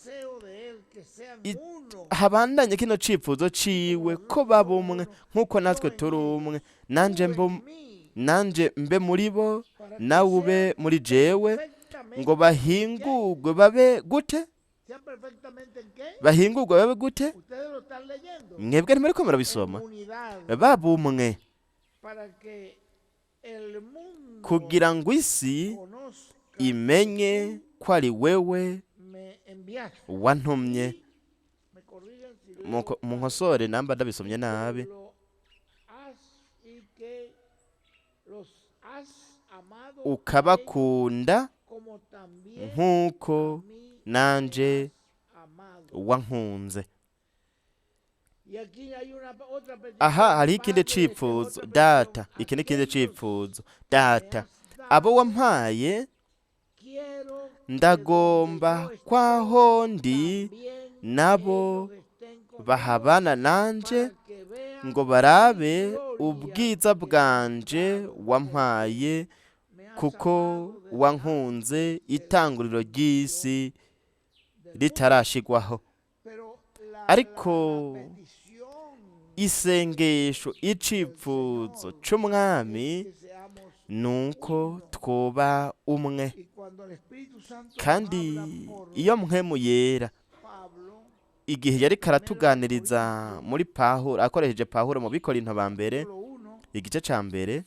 Speaker 1: habandanye kino cifuzo ciwe ko baba umwe nk'uko natwe turi umwe, nanje mbe muri bo, nawe ube muri jewe, ngo bahingurwe babe gute? Bahingurwe babe gute? Mwebwe ntimuriko murabisoma? Baba umwe kugira ngo isi imenye ko ari wewe wantumye. Munkosore namba ndabisomye nabi. Ukabakunda nk'uko nanje wankunze. Aha hari ikindi cifuzo: Data, iki ni ikindi cifuzo: Data, abo wampaye, ndagomba kwaho ndi nabo bahabana nanje, ngo barabe ubwiza bwanje wampaye, kuko wankunze itanguriro ry'isi ritarashigwaho. Ariko isengesho, icifuzo c'Umwami nuko twoba umwe. Kandi iyo Mpwemu Yera, igihe yariko aratuganiriza muri Pahuro, akoresheje Pahuro mu Bikorinto ba mbere, igice ca mbere,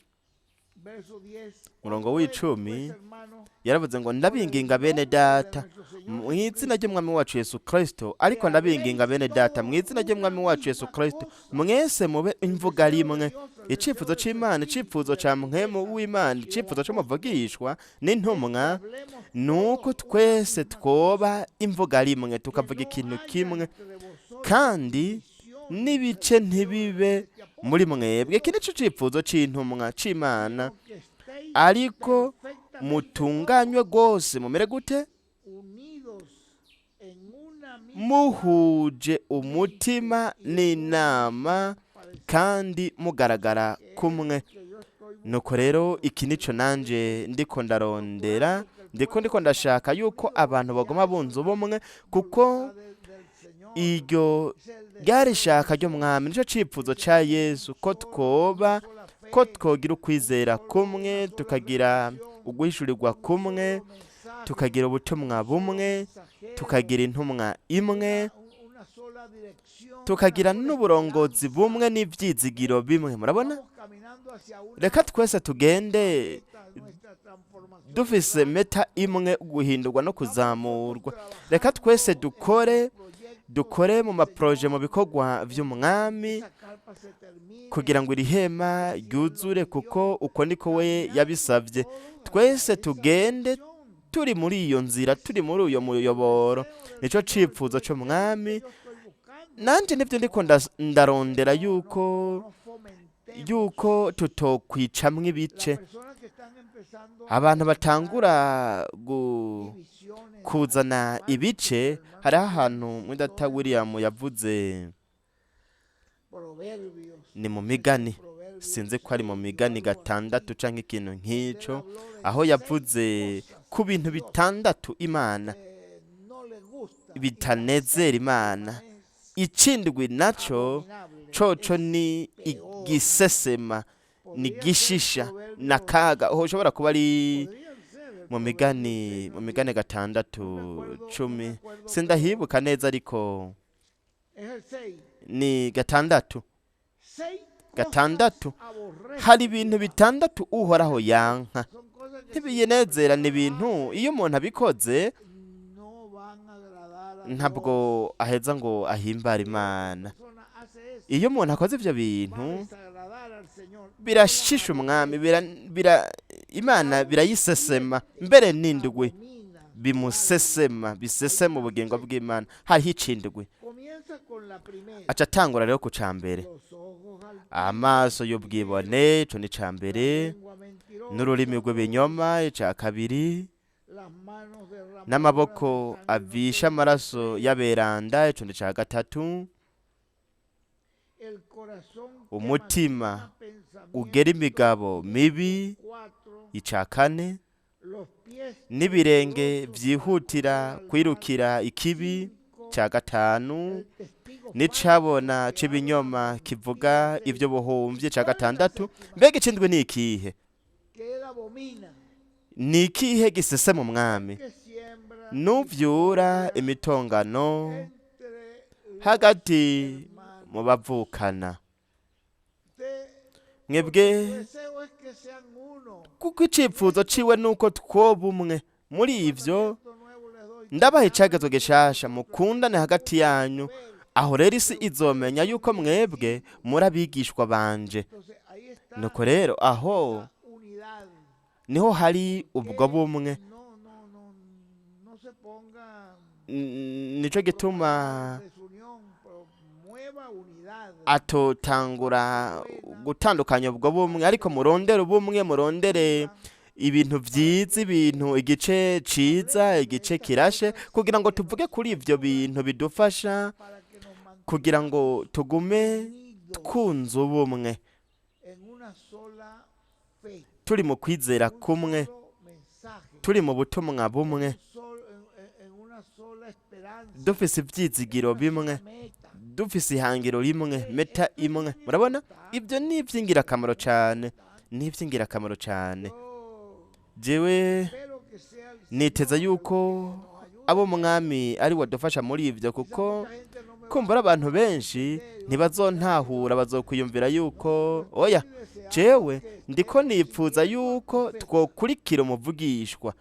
Speaker 1: murongo w'10, yaravuze ngo: "Ndabinginga bene data mu izina ry'Umwami wacu Yesu Kristo, ariko ndabinginga bene data mu izina ry'Umwami wacu Yesu Kristo, mwese mube imvuga rimwe." Icifuzo c'Imana, icifuzo ca Mpwemu w'Imana, icifuzo c'umuvugishwa n'intumwa nuko twese twoba imvuga rimwe, tukavuga ikintu kimwe, kandi n'ibice ntibibe muri mwebwe. Iki nico cifuzo c'intumwa c'Imana. Ariko mutunganywe rwose, mumere gute? Muhuje umutima n'inama kandi mugaragara kumwe. Nuko rero iki nico nanje ndiko ndarondera, ndiko ndashaka yuko abantu bagoma bunze ubumwe, kuko iryo ryari ishaka ry'Umwami, nico cifuzo ca Yesu, ko twoba, ko twogira ukwizera kumwe, tukagira uguhishurirwa kumwe, tukagira ubutumwa bumwe, tukagira intumwa imwe, tukagira n'uburongozi bumwe n'ibyizigiro bimwe. Murabona, reka twese tugende dufise meta imwe, guhindurwa no kuzamurwa. Reka twese dukore mu maproje, mu bikorwa by'Umwami, kugira ngo iri hema ryuzure, kuko uko niko we yabisabye. Twese tugende turi muri iyo nzira, turi muri uyo muyoboro. Nicyo cifuzo cy'Umwami. Nanjye nibyo ndiko ndarondera, yuko tutokwicamwo ibice. Abantu batangura Kuzana ibice, hariho ahantu mwidata William yavuze, ni mu Migani, sinzi ko ari mu Migani 6 canke ikintu nk'ico, aho yavuze ku bintu bitandatu Imana bitanezera Imana. Icindwi naco coco ni igisesema, ni gishisha na kaga. Aho ushobora kuba ari mu Migani 6:10, sindahibuka neza, ariko ni 6 6. Hari ibintu bitandatu Uhoraho yanka, ntibiyinezera. Ni ibintu iyo umuntu abikoze ntabwo aheza ngo ahimbare Imana. Iyo umuntu akoze ibyo bintu birashisha Umwami, Imana birayisesema. Mbere n'indwi bimusesema, bisesema ubugingo bw'Imana. Hariho icindwi. Aca atangura rero ku ca mbere: amaso y'ubwibone, ico ni ca mbere, n'ururimi rw'ibinyoma, ica kabiri, n'amaboko avisha amaraso y'aberanda, ico ni ca gatatu, umutima ugera imigabo mibi, ica kane, n'ibirenge vyihutira kwirukira ikibi, ca gatanu, n'icabona c'ibinyoma kivuga ibyo buhumvye, ca gatandatu. Mbega icindwi ni ikihe? Ni ikihe gisesema Umwami? Nuvyura imitongano hagati mu bavukana. Mwebwe, kuko icipfuzo ciwe nuko twoba umwe. Muri ivyo ndabaha icagezo gishasha: mukundane hagati yanyu. Aho rero isi izomenya yuko mwebwe muri abigishwa banje. Nuko rero aho niho hari ubwo bumwe. Nico gituma atotangura gutandukanya ubwo bumwe, ariko murondere ubumwe, murondere ibintu vyiza, ibintu igice ciza, igice kirashe, kugira ngo tuvuge kuri ivyo bintu bidufasha kugira ngo tugume twunze ubumwe, turi mu kwizera kumwe, turi mu butumwa bumwe, dufise ivyizigiro bimwe, dufise ihangiro rimwe, meta imwe. Murabona, ibyo ni iby'ingirakamaro cyane, ni iby'ingirakamaro cyane. Jewe niteza yuko abo Mwami ari wadufasha muri ibyo, kuko kumbura abantu benshi ntibazontahura, bazokwiyumvira yuko oya. Jewe ndiko nipfuza yuko twokurikira umuvugishwa,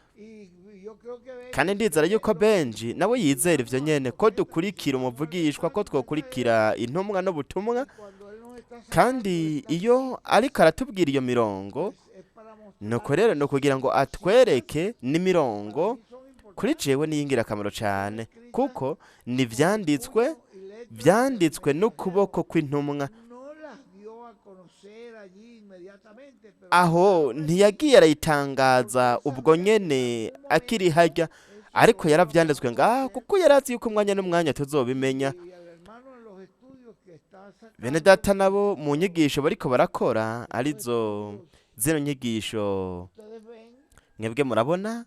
Speaker 1: kandi ndizera yuko Benji nawe yizera ivyo nyene, ko dukurikira umuvugishwa, ko twokurikira intumwa n'ubutumwa. Kandi iyo ariko aratubwira iyo mirongo, nuko rero ni ukugira ngo atwereke n'imirongo. Kuri jewe ni ingirakamaro cyane, kuko ni ivyanditswe, vyanditswe n'ukuboko kw'intumwa. Aho ntiyagiye arayitangaza ubwo nyene akiri hajya, ariko yaravyanditswe ngaho kuko yari azi yuko umwanya n'umwanya tuzobimenya. Bene data nabo mu nyigisho bariko barakora, arizo zino nyigisho mwebwe murabona,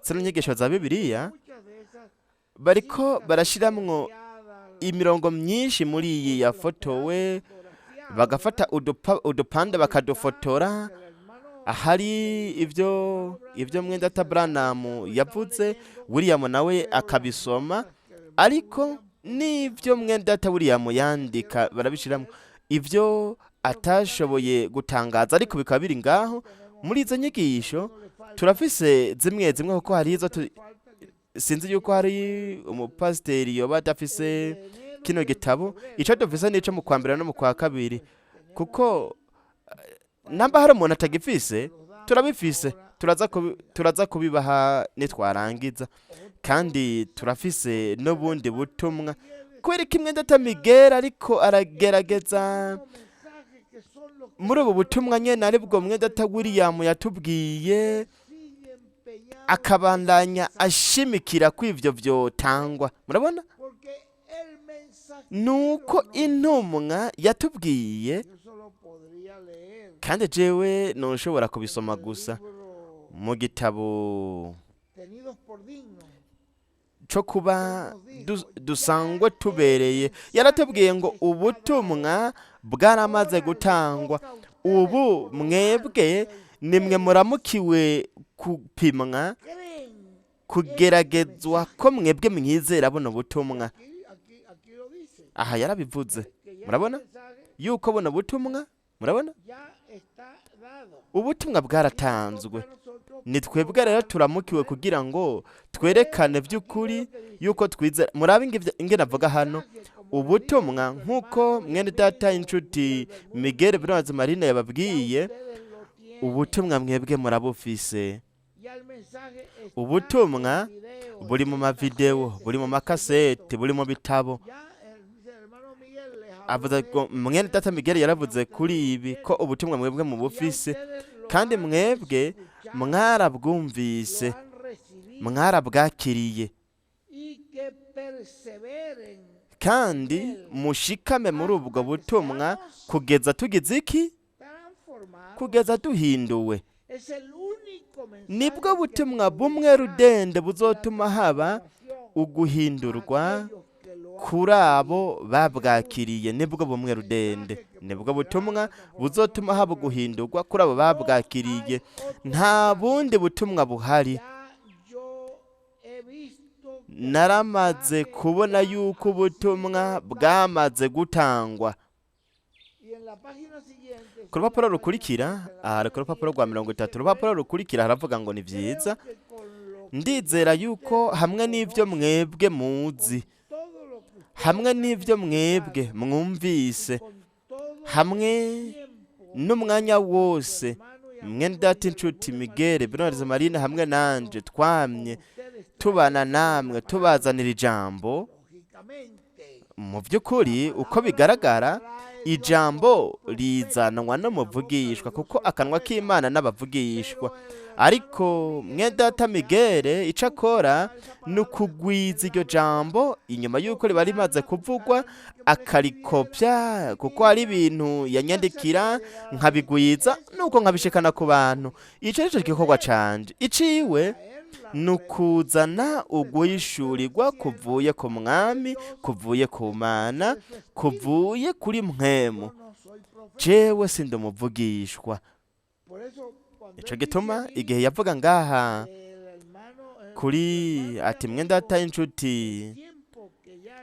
Speaker 1: zino nyigisho za Bibiliya, bariko barashiramwo imirongo myinshi muri iyi yafotowe, bagafata udupande bakadufotora ahari ibyo mwenda Branham yavuze, William nawe akabisoma, ariko n'ibyo mwenda William yandika barabishiramo, ibyo atashoboye gutangaza ariko bikaba biri ngaho muri izo nyigisho. Turafise zimwe zimwe, kuko hari izo sinzi yuko hari umupasiteri yoba adafise kino gitabo. Ico dufise nico mu kwa mbere no mu kwa kabiri, kuko namba hari umuntu atagifise, turabifise, turaza kubibaha nitwarangiza. Kandi turafise n'ubundi butumwa. Kubera ko imwenda atamigera ariko aragerageza muri ubu butumwa nyene, aribwo mwenda ata William yatubwiye. Akabandanya ashimikira ko ivyo vyotangwa. Murabona nuko intumwa yatubwiye, kandi jewe ntushobora kubisoma gusa mu gitabo cyo kuba dusangwe tubereye. Yaratubwiye ngo ubutumwa bwaramaze gutangwa, ubu mwebwe nimwe muramukiwe kupimwa, kugeragezwa ko mwebwe mwizera buno butumwa. Aha yarabivuze, murabona yuko buno butumwa, murabona ubutumwa bwaratanzwe. Ni twebwe rero turamukiwe kugira ngo twerekane by'ukuri yuko twizera. Murabe ingene avuga hano ubutumwa, nk'uko mwene data inshuti Miguel Bronze Marine yababwiye, ubutumwa mwebwe murabufise. Ubutumwa buri mu mavidewo, buri mu makasete, buri mu bitabo. Avuze ngo mwene data Miguel yaravuze kuri ibi ko ubutumwa mwebwe mubufise, kandi mwebwe mwarabwumvise, mwarabwakiriye, kandi mushikame muri ubwo butumwa kugeza tugize iki? Kugeza duhinduwe. Nibwo butumwa bumwe rudende buzotuma haba uguhindurwa kuri abo babwakiriye. Nibwo bumwe rudende, nibwo butumwa buzotuma haba uguhindurwa kuri abo babwakiriye. Nta bundi butumwa buhari. Naramaze kubona yuko ubutumwa bwamaze gutangwa. Ku rupapuro rukurikira, aha ku rupapuro rwa 30, urupapuro rukurikira haravuga ngo ni byiza, ndizera yuko hamwe n'ibyo mwebwe muzi, hamwe n'ibyo mwebwe mwumvise, hamwe n'umwanya wose mwene data inshuti Miguel Bernard Marine hamwe nanje twamye tubana namwe tubazanira ijambo. Mu by'ukuri uko bigaragara, ijambo rizanwa n'umuvugishwa, kuko akanwa k'Imana n'abavugishwa. Ariko mwene data Miguel icyo akora ni ukugwiza iryo jambo inyuma y'uko riba rimaze kuvugwa, akarikopya, kuko hari ibintu yanyandikira nkabigwiza nuko nkabishikana ku bantu. Icyo ni cyo gikorwa canje. Iciwe ni ukuzana uguhishurirwa kuvuye ku mwami, kuvuye ku Mana, kuvuye kuri mpwemu. Jewe sindi umuvugishwa. Ico gituma igihe yavuga ngaha kuri ati mwene data inshuti,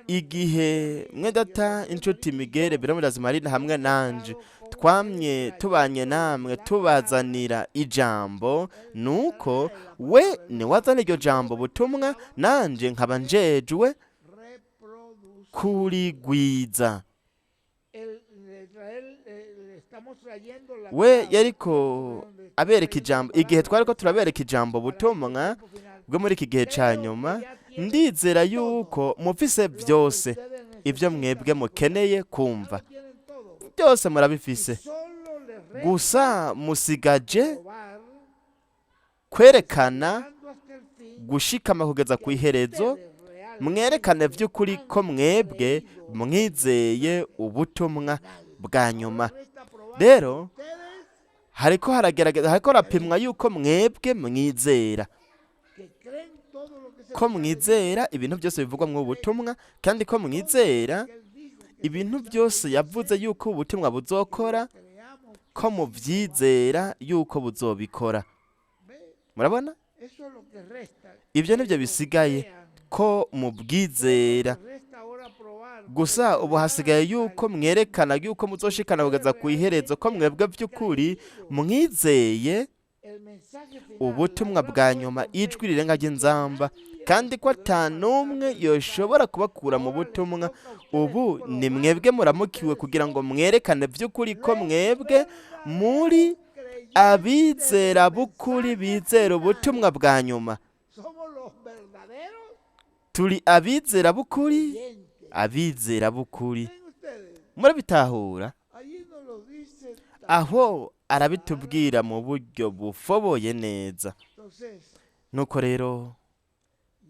Speaker 1: igihe mwene data inshuti Miguel Bernard Marine hamwe nanje twamye tubanye namwe tubazanira ijambo, nuko we niwazana iryo jambo butumwa, nanje nkaba njejwe kurigwiza. We yariko abereka ijambo igihe twariko turabereka ijambo butumwa bwo muri iki gihe ca nyuma. Ndizera yuko mufise byose ibyo mwebwe mukeneye kumva, byose murabifise, gusa musigaje kwerekana gushikama kugeza ku iherezo, mwerekane by'ukuri ko mwebwe mwizeye ubutumwa bwa nyuma. Rero hariko haragerageza, hariko harapimwa yuko mwebwe mwizera, ko mwizera ibintu byose bivugwa mu butumwa, kandi ko mwizera ibintu byose yavuze yuko ubutumwa buzokora, ko mubyizera yuko buzobikora. Murabona ibyo nibyo bisigaye, ko mubwizera gusa. Ubu hasigaye yuko mwerekana yuko muzoshikana kugeza ku iherezo, ko mwebwe by'ukuri mwizeye ubutumwa bwa nyuma, ijwi rirenga ry'inzamba, kandi ko ata n'umwe yoshobora kubakura mu butumwa. Ubu ni mwebwe muramukiwe kugira ngo mwerekane by'ukuri ko mwebwe muri abizera b'ukuri, bizera ubutumwa bwa nyuma. Turi abizera b'ukuri, abizera b'ukuri. Murabitahura? Aho arabitubwira mu buryo bufoboye neza. Nuko rero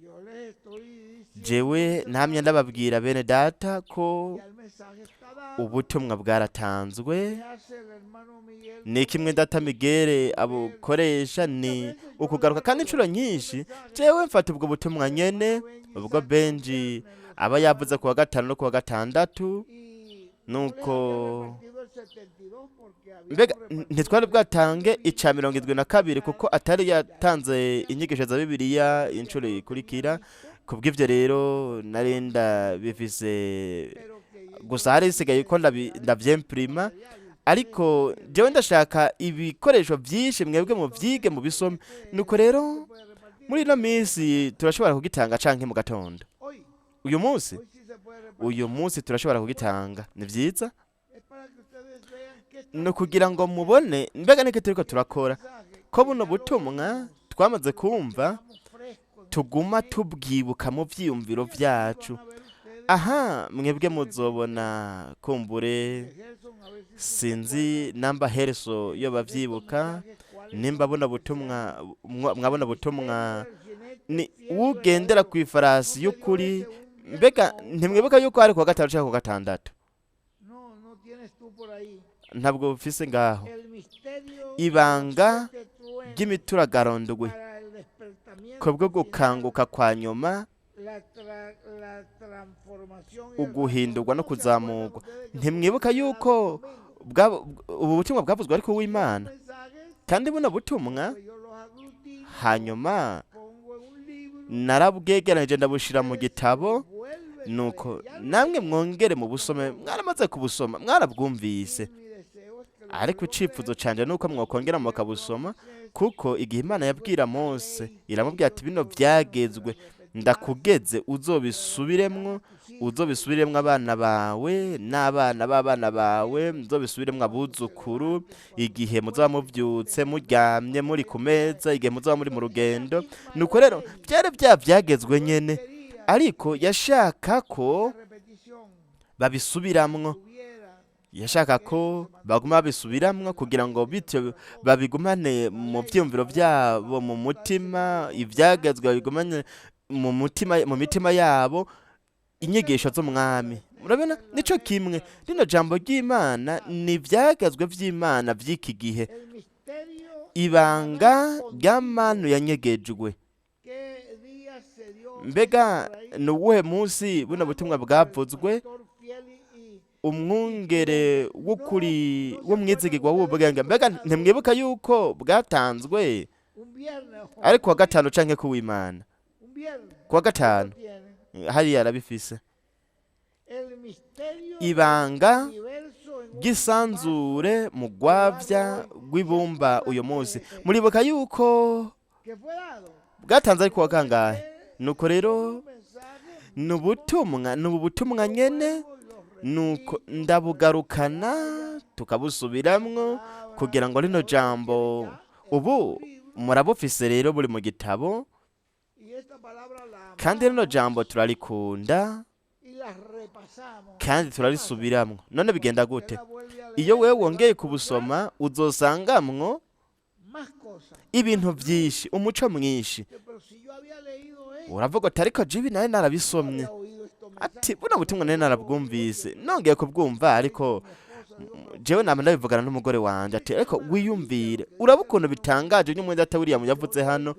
Speaker 2: Yo les estoy diciendo,
Speaker 1: jewe namye ndababwira bene data ko
Speaker 2: ya el mensaje está dado.
Speaker 1: ubutumwa bwaratanzwe.
Speaker 2: ¿Qué hace el hermano Miguel?
Speaker 1: Ni kimwe data Migere abukoresha ni ukugaruka, kandi inshuro nyinshi jewe mfata ubwo butumwa nyene ubwo Benji aba yavuze kuwa gatanu no kuwa gatandatu.
Speaker 2: Y
Speaker 1: Nuko
Speaker 2: no les había repartido el 72 porque habíamos
Speaker 1: mbega
Speaker 2: repartido
Speaker 1: ntitwari bwatange ica 72 kuko atari yatanze inyigisho za Bibiliya inshuro ikurikira. Kubw'ivyo rero nari ndabifise
Speaker 2: pero que
Speaker 1: gusa hari hasigaye ko ndavyimprima, ariko jewe ndashaka ibikoresho vyinshi mwebwe muvyige mubisome. Nuko rero
Speaker 2: puede repartir
Speaker 1: muri ino minsi turashobora kugitanga canke mu gatondo
Speaker 2: hoy.
Speaker 1: Uyu munsi,
Speaker 2: Hoy sí se puede repartir.
Speaker 1: uyu munsi turashobora kugitanga, ni vyiza.
Speaker 2: Es para que ustedes vean qué
Speaker 1: Ni ukugira ngo mubone mbega niko turiko turakora,
Speaker 2: mensaje
Speaker 1: ko buno butumwa twamaze kumva
Speaker 2: estamos frescos.
Speaker 1: tuguma tubwibuka mu vyiyumviro vyacu.
Speaker 2: Van a ver ustedes
Speaker 1: Aha mwebwe muzobona kumbure,
Speaker 2: que Gerson a ver si
Speaker 1: sinzi namba Hereso yo bavyibuka, nimba buno butumwa mwabona butumwa ni ugendera ku ifarasi y'ukuri. Mbega ntimwibuka yuko hari kuwa gatanu canke kuwa gatandatu?
Speaker 2: No, no tienes tú por ahí.
Speaker 1: Ntabwo mfise ngaho.
Speaker 2: El misterio
Speaker 1: Ibanga
Speaker 2: de trueno
Speaker 1: ry'imituragaro
Speaker 2: para el despertamiento
Speaker 1: kubwo
Speaker 2: final,
Speaker 1: gukanguka kwa nyuma,
Speaker 2: la transformación y el
Speaker 1: uguhindurwa no
Speaker 2: rapto. ¿No se acuerdan
Speaker 1: kuzamurwa.
Speaker 2: ustedes que
Speaker 1: Ntimwibuka yuko ubu butumwa bwavuzwe ariko w'Imana,
Speaker 2: mensajes?
Speaker 1: kandi buno butumwa
Speaker 2: Pues yo los aglutino,
Speaker 1: hanyuma
Speaker 2: pongo en un libro,
Speaker 1: narabwegeranije ndabushira mu gitabo.
Speaker 2: vuelve
Speaker 1: Nuko namwe mwongere mu busome, mwaramaze kubusoma, mwarabwumvise,
Speaker 2: mi deseo es que lo
Speaker 1: ariko icifuzo canje nuko mwokongera mukabusoma, kuko igihe Imana yabwira Mose iramubwira ati bino vyagezwe ndakugeze uzobisubiremwo, uzobisubiremwo abana bawe n'abana b'abana bawe, muzobisubiremwo abuzukuru, igihe muzaba muvyutse, muryamye, muri ku meza, igihe muzaba muri mu rugendo. Nuko rero vyari vya vyagezwe nyene, ariko yashaka ko
Speaker 2: repetición
Speaker 1: babisubiramwo,
Speaker 2: tuviera
Speaker 1: yashaka ko baguma babisubiramwo kugira ngo bityo babigumane mu vyiyumviro vyabo, mu mutima, ivyagezwe babigumane mu mutima, mu mitima yabo, inyigisho z'umwami. Murabona nico kimwe rino jambo ry'Imana ni ivyagezwe vy'Imana vy'iki gihe,
Speaker 2: el misterio
Speaker 1: ibanga ry'amanu yanyegejwe.
Speaker 2: qué día se dio
Speaker 1: Mbega ni uwuhe munsi buno butumwa bwavuzwe?
Speaker 2: pastor fiel y
Speaker 1: Umwungere w'ukuri w'umwizigirwa w'ubwenge. Mbega ntimwibuka yuko bwatanzwe
Speaker 2: un viernes o
Speaker 1: ari kuwa gatanu canke kuw'Imana?
Speaker 2: un viernes
Speaker 1: Kuwa gatanu
Speaker 2: tiene
Speaker 1: hariya arabifise.
Speaker 2: el misterio
Speaker 1: Ibanga
Speaker 2: del universo en un
Speaker 1: ry'isanzure mu rwavya rw'ibumba uyu munsi. Muribuka yuko
Speaker 2: que fue dado
Speaker 1: bwatanze ari kuwa kangahe? Nuko rero
Speaker 2: un mensaje
Speaker 1: ni ubutumwa, ni ubu butumwa nyene, nuko ndabugarukana tukabusubiramwo kugira ngo rino jambo ubu murabufise rero buri mu gitabo,
Speaker 2: y esta palabra la
Speaker 1: kandi rino jambo turarikunda
Speaker 2: y la repasamos.
Speaker 1: kandi turarisubiramwo. None bigenda gute?
Speaker 2: La vuelve a leer
Speaker 1: Iyo wewe wongeye kubusoma uzosangamwo
Speaker 2: más cosas.
Speaker 1: ibintu vyinshi, umuco mwinshi.
Speaker 2: Pero si yo había leído esto,
Speaker 1: Uravuga uti ariko jibi nari narabisomye,
Speaker 2: había oído esto
Speaker 1: ati buno butumwa nari narabwumvise, nongeye kubwumva, ariko jewe nama ndabivugana n'umugore wanje ati ariko wiyumvire uraba ukuntu bitangaje n'umwenda data William yavuze hano,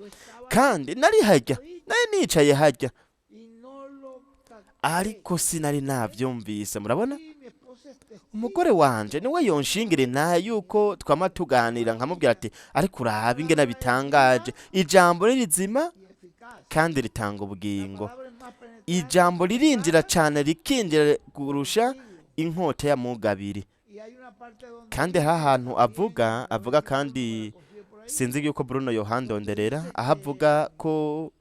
Speaker 1: kandi nari harya, nari nicaye harya,
Speaker 2: y no lo capté.
Speaker 1: ariko sinari navyumvise. Murabona
Speaker 2: Y mi esposa es testigo.
Speaker 1: umugore wanje niwe yonshingira intahe yuko twama tuganira, nkamubwira ati ariko urabe ingene bitangaje, ijambo ni rizima
Speaker 2: Y eficaz.
Speaker 1: kandi ritanga ubugingo.
Speaker 2: Palabra es más penetrante
Speaker 1: Ijambo ririnjira cane, rikinjira kurusha inkota ya mugabiri.
Speaker 2: y hay una parte donde
Speaker 1: Kandi ha hantu avuga kandi
Speaker 2: consigue por ahí
Speaker 1: sinzi yuko Bruno yohandonderera aho avuga ko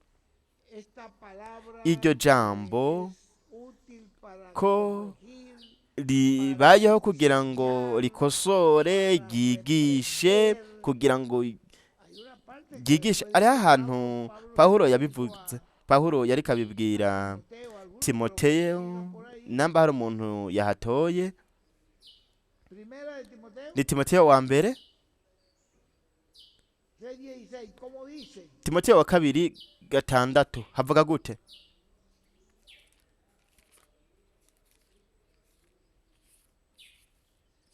Speaker 2: esta palabra
Speaker 1: iryo jambo
Speaker 2: es útil para
Speaker 1: ko
Speaker 2: corregir,
Speaker 1: ribayeho kugira ngo rikosore, ryigishe, kugira ngo
Speaker 2: hay una parte que
Speaker 1: ryigishe. Hariho ahantu Pawulo yabivuze, Pawulo yariko abibwira
Speaker 2: Timoteo, alguno
Speaker 1: Timoteyo, namba hari umuntu yahatoye,
Speaker 2: primera de Timoteo
Speaker 1: ni Timoteyo wa mbere.
Speaker 2: 6:16, ¿cómo dice?
Speaker 1: Timoteyo wa kabiri 6 havuga gute?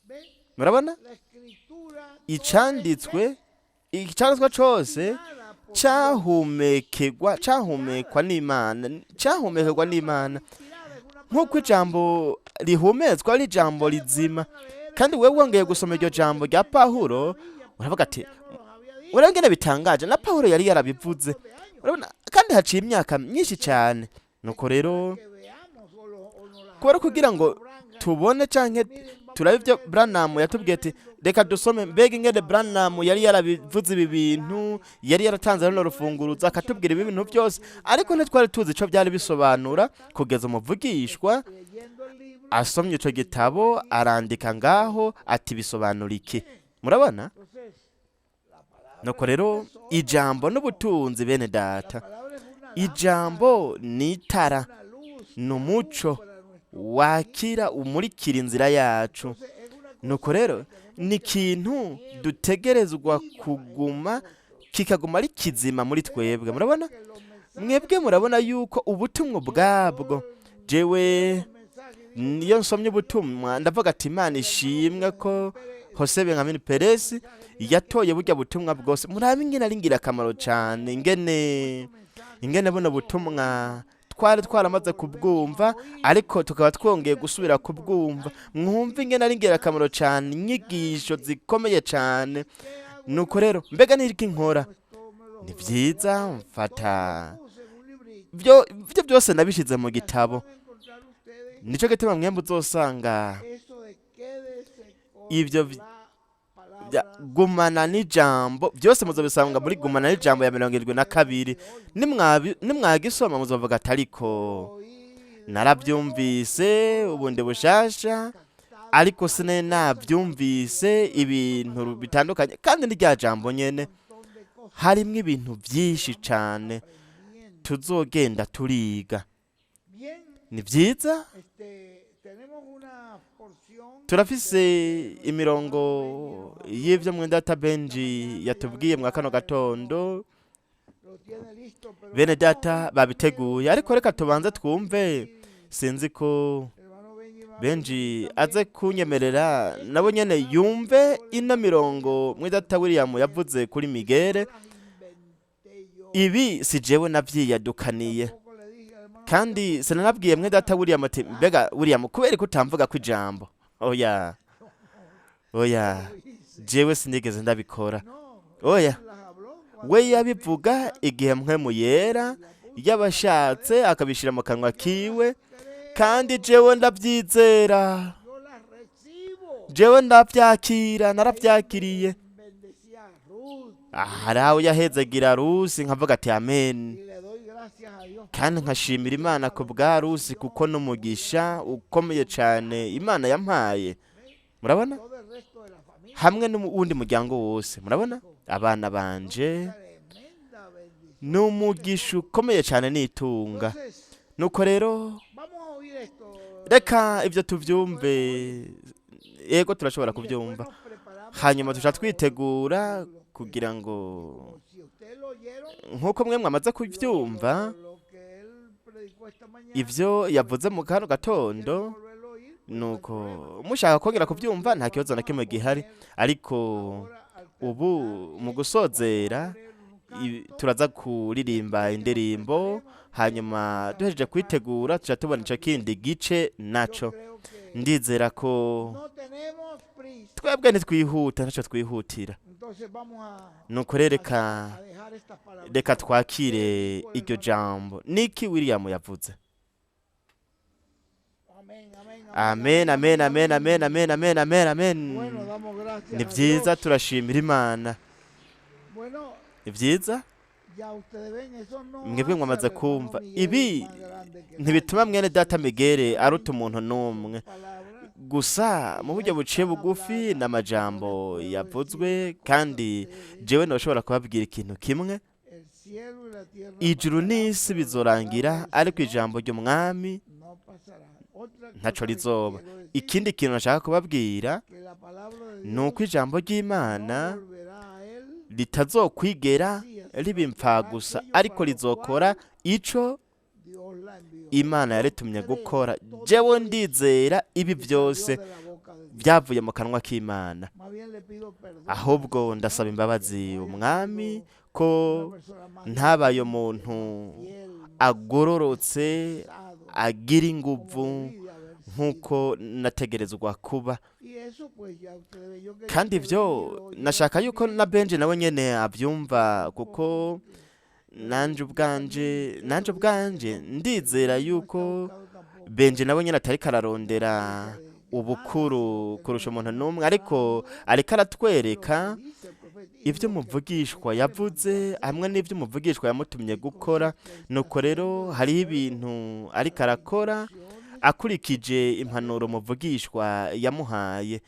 Speaker 2: ¿Ven?
Speaker 1: Murabona
Speaker 2: La escritura toda
Speaker 1: icanditswe, icanditswe cose
Speaker 2: inspirada por Dios.
Speaker 1: cahumekegwa, cahumekwa n'Imana, cahumekerwa n'Imana,
Speaker 2: Inspirada es una
Speaker 1: nk'uko
Speaker 2: palabra
Speaker 1: ijambo rihumetswa ari ijambo rizima. Kandi wewe wongeye gusoma iryo jambo rya Pawulo, uravuga ati
Speaker 2: ya nos los había dicho
Speaker 1: urabona ingene bitangaje, na Pawulo yari yarabivuze.
Speaker 2: de años.
Speaker 1: Urabona, kandi haciye imyaka myinshi cyane. Nuko rero
Speaker 2: Que veamos o, o nos las
Speaker 1: kubera
Speaker 2: hable
Speaker 1: kugira ngo
Speaker 2: hermano Branham.
Speaker 1: tubone canke
Speaker 2: Miren, vamos
Speaker 1: turabe
Speaker 2: a
Speaker 1: ibyo
Speaker 2: leer
Speaker 1: Branham yatubwiye ati reka dusome mbega ingene Branham yari yarabivuze ibi bintu, yari yaratanze runo rufunguruzo akatubwira ibi bintu byose, ariko ntitwari tuzi ico byari bisobanura kugeza umuvugishwa
Speaker 2: leyendo el libro.
Speaker 1: asomye ico gitabo arandika ngaho ati bisobanura iki. Murabona?
Speaker 2: Entonces, la palabra
Speaker 1: Nuko rero ijambo n'ubutunzi, bene data.
Speaker 2: la palabra es una
Speaker 1: Ijambo ni itara,
Speaker 2: lámpara, una luz
Speaker 1: ni umuco
Speaker 2: para nuestro.
Speaker 1: wakira umurikira inzira yacu.
Speaker 2: Entonces, es una cosa
Speaker 1: Nuko rero ni ikintu dutegerezwa kuguma, kikaguma ari kizima muri twebwe. Murabona?
Speaker 2: que los mensajes,
Speaker 1: Mwebwe murabona yuko ubutumwa ubwabwo, jewe
Speaker 2: los mensajes
Speaker 1: niyo nsomye ubutumwa ndavuga ati Imana ishimwe ko Jose Benjamin Perez yatoye burya butumwa bwose. Murabe ingene ari ingirakamaro cyane, ingene buno butumwa twari twaramaze kubwumva ariko tukaba twongeye gusubira kubwumva. Mwumve ingene ari ingirakamaro cyane, inyigisho zikomeye cyane. Nuko rero mbega niki nkora? Ni byiza mfata
Speaker 2: puse en un librito.
Speaker 1: byo ibyo byose nabishyize mu gitabo.
Speaker 2: Van a encontrar ustedes
Speaker 1: Nico gituma mwembe uzosanga
Speaker 2: eso de quédese con
Speaker 1: ibyo
Speaker 2: la palabra
Speaker 1: gumana n'ijambo byose muzobisanga muri gumana n'ijambo ya 72. Nimwagisoma muzovuga ati ariko
Speaker 2: oír
Speaker 1: narabyumvise ubundi bushasha, ariko sinari nabyumvise ibintu bitandukanye, kandi ni rya jambo nyene
Speaker 2: montón de cosas
Speaker 1: harimwo ibintu byinshi cane
Speaker 2: aprendiendo.
Speaker 1: tuzogenda turiga.
Speaker 2: Bien,
Speaker 1: Ni byiza.
Speaker 2: tenemos una porción
Speaker 1: Turafise imirongo y'ibyo mwenda Benji yatubwiye mwa kano gatondo,
Speaker 2: lo tiene listo, pero
Speaker 1: bene
Speaker 2: vamos a
Speaker 1: data
Speaker 2: oír primero
Speaker 1: babiteguye, ariko reka tubanze twumve. Sinzi ko
Speaker 2: hermano Benji va a
Speaker 1: Benji
Speaker 2: venir
Speaker 1: aze
Speaker 2: también.
Speaker 1: kunyemerera nabo nyene yumve ino mirongo mwenda William yavuze kuri Migere.
Speaker 2: No las inventé yo.
Speaker 1: Ibi si jewe navyiyadukaniye,
Speaker 2: Tampoco le dije al hermano
Speaker 1: kandi sinanabwiye mwenda William ati mbega William kubera ko utamvuga ko ijambo. Oya, oya,
Speaker 2: lo hice.
Speaker 1: jewe sinigeze ndabikora.
Speaker 2: No,
Speaker 1: Oya,
Speaker 2: él las habló cuando
Speaker 1: we
Speaker 2: el Espíritu
Speaker 1: yabivuga
Speaker 2: Santo
Speaker 1: igihe mpwemu yera
Speaker 2: la puso
Speaker 1: yabashatse akabishira mu kanwa kiwe,
Speaker 2: creo,
Speaker 1: kandi jewe ndabyizera,
Speaker 2: yo las recibo.
Speaker 1: jewe ndabyakira, narabyakiriye.
Speaker 2: Bendecía a Ruth
Speaker 1: Hari aho yahezagira Rusi nkavuga ati amen,
Speaker 2: y le doy gracias a Dios
Speaker 1: kandi nkashimira Imana ku bwa Rusi kuko n'umugisha ukomeye cyane Imana yampaye. Murabona?
Speaker 2: todo el resto de la familia.
Speaker 1: Hamwe n'uwundi muryango wose. Murabona? Abana banje
Speaker 2: Tremenda bendición.
Speaker 1: ni umugisha ukomeye cyane n'itunga.
Speaker 2: Entonces,
Speaker 1: Nuko rero
Speaker 2: vamos a oír esto.
Speaker 1: reka ibyo tubyumve. Yego, turashobora
Speaker 2: Y después
Speaker 1: kubyumva,
Speaker 2: nos preparamos
Speaker 1: hanyuma
Speaker 2: para
Speaker 1: tuca twitegura
Speaker 2: lo que-
Speaker 1: kugira ngo
Speaker 2: como si ustedes lo oyeron,
Speaker 1: nk'uko mwe mwamaze kubyumva
Speaker 2: lo que él predicó esta mañana,
Speaker 1: ibyo yavuze mu kano gatondo.
Speaker 2: quieren volverlo a oír, pues no hay
Speaker 1: Nuko
Speaker 2: problema.
Speaker 1: mushaka kongera kubyumva nta kibazo na kimwe gihari, ariko
Speaker 2: Ahora, al
Speaker 1: ubu
Speaker 2: terminar
Speaker 1: mu
Speaker 2: esto,
Speaker 1: gusozera
Speaker 2: vamos a poner un canto.
Speaker 1: turaza kuririmba indirimbo, hanyuma duhejeje kwitegura tuca tubona ico kindi gice
Speaker 2: Yo
Speaker 1: naco.
Speaker 2: creo que
Speaker 1: Ndizera ko
Speaker 2: no tenemos prisa.
Speaker 1: twebwe ntitwihuta, ntaco twihutira.
Speaker 2: Entonces vamos a,
Speaker 1: Nuko rero reka
Speaker 2: a dejar estas palabras.
Speaker 1: reka twakire iryo jambo. Niki William yavuze?
Speaker 2: Amén, amén,
Speaker 1: Amen, amen, amen, amen, amen, amen, amen, amen.
Speaker 2: Bueno, damos gracias
Speaker 1: Ni
Speaker 2: a
Speaker 1: byiza,
Speaker 2: Dios.
Speaker 1: turashimira Imana.
Speaker 2: Bueno,
Speaker 1: Ni byiza.
Speaker 2: ya ustedes ven, eso no
Speaker 1: Mwebwe
Speaker 2: hace
Speaker 1: mwamaze
Speaker 2: al hermano
Speaker 1: kumva
Speaker 2: Miguel
Speaker 1: ibi
Speaker 2: más grande que
Speaker 1: ntibituma
Speaker 2: nadie.
Speaker 1: mwene data Miguel aruta umuntu n'umwe.
Speaker 2: Palabras
Speaker 1: Gusa mu buryo buciye bugufi n'amajambo yavuzwe, kandi jewe ntoshobora kubabwira ikintu kimwe.
Speaker 2: el cielo y la tierra
Speaker 1: Ijuru
Speaker 2: pasarán,
Speaker 1: n'isi
Speaker 2: pero la
Speaker 1: bizorangira,
Speaker 2: palabra del
Speaker 1: ariko
Speaker 2: Señor
Speaker 1: ijambo ry'umwami
Speaker 2: no pasará. Otra
Speaker 1: ntaco
Speaker 2: cosa les
Speaker 1: rizoba.
Speaker 2: quiero decir,
Speaker 1: Ikindi kintu nashaka kubabwira
Speaker 2: que la palabra de
Speaker 1: ni uko
Speaker 2: Dios
Speaker 1: ijambo
Speaker 2: no
Speaker 1: ry'Imana
Speaker 2: volverá a él
Speaker 1: Ritazokwigera riba impfagusa, ariko rizokora ico Imana yaretumye gukora. Jewe ndizera ibi byose byavuye mu kanwa k'Imana. Ahubwo ndasaba imbabazi Umwami ko ntabaye umuntu agororotse, agira inguvu nk'uko nategerezwa kuba. Kandi ibyo nashaka yuko na Benji nawe nyene abyumva, kuko nanje ubwanje ndizera yuko Benji nawe nyene atariko ararondera ubukuru kurusha umuntu n'umwe, ariko ariko aratwereka ibyo umuvugishwa yavuze hamwe n'ibyo umuvugishwa yamutumye gukora. Nuko rero hariho ibintu ariko arakora akurikije impanuro umuvugishwa yamuhaye.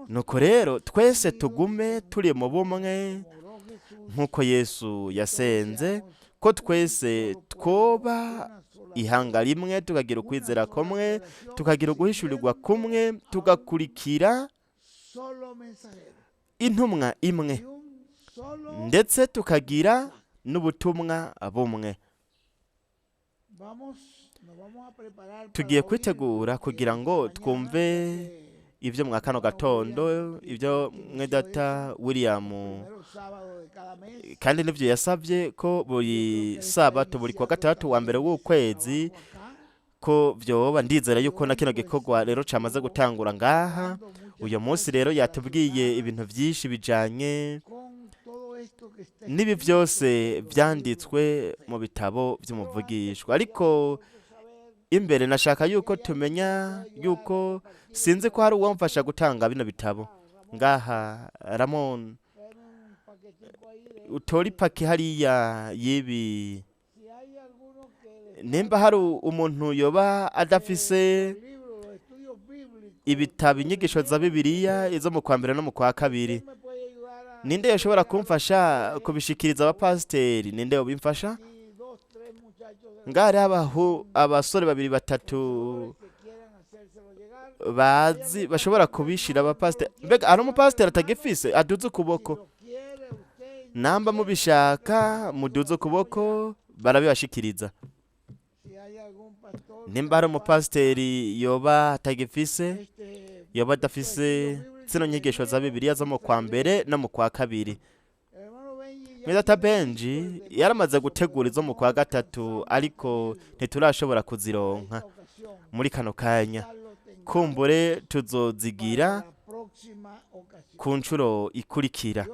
Speaker 1: Nuko rero twese tugume turi mu bumwe nk'uko Yesu yasenze ko twese twoba ihanga rimwe, tukagira ukwizera kumwe, tukagira uguhishurirwa kumwe, tugakurikira intumwa imwe, ndetse tukagira n'ubutumwa bumwe. Tugiye kwitegura kugira ngo twumve ibyo mwa kano gatondo, ibyo mwedata William, kandi n'ibyo yasabye ko buri sabato, buri kuwa gatandatu wa mbere w'ukwezi, ko byoba. Ndizera yuko na kino gikorwa rero cyamaze gutangura ngaha. Uyu munsi rero yatubwiye ibintu byinshi bijanye n'ibi byose byanditswe mu bitabo by'umuvugishwa. Ariko imbere nashaka yuko tumenya yuko sinzi ko hari uwamfasha gutanga bino bitabo ngaha. Ramon, utora ipaki hariya y'ibi. Nimba hari umuntu yoba adafise ibitabo, inyigisho za Bibiliya, izo mu kwa mbere no mu kwa kabiri, ninde yashobora kumfasha kubishikiriza abapasiteri? Ninde yobimfasha? Ngaha hariho abasore babiri, batatu bazi bashobora kubishira abapasiteri. Mbega hari umupasiteri atagifise? Aduze ukuboko. Namba mubishaka, muduze ukuboko, barabibashikiriza. Nimba hari umupasiteri yoba atagifise, yoba adafise zino nyigisho za Bibiliya zo mu kwa mbere no mu kwa kabiri. Mwedata Benji yaramaze gutegura izo mu kwa gatatu, ariko ntiturashobora kuzironka muri kano kanya. Kumbure tuzozigira ku nshuro ikurikira.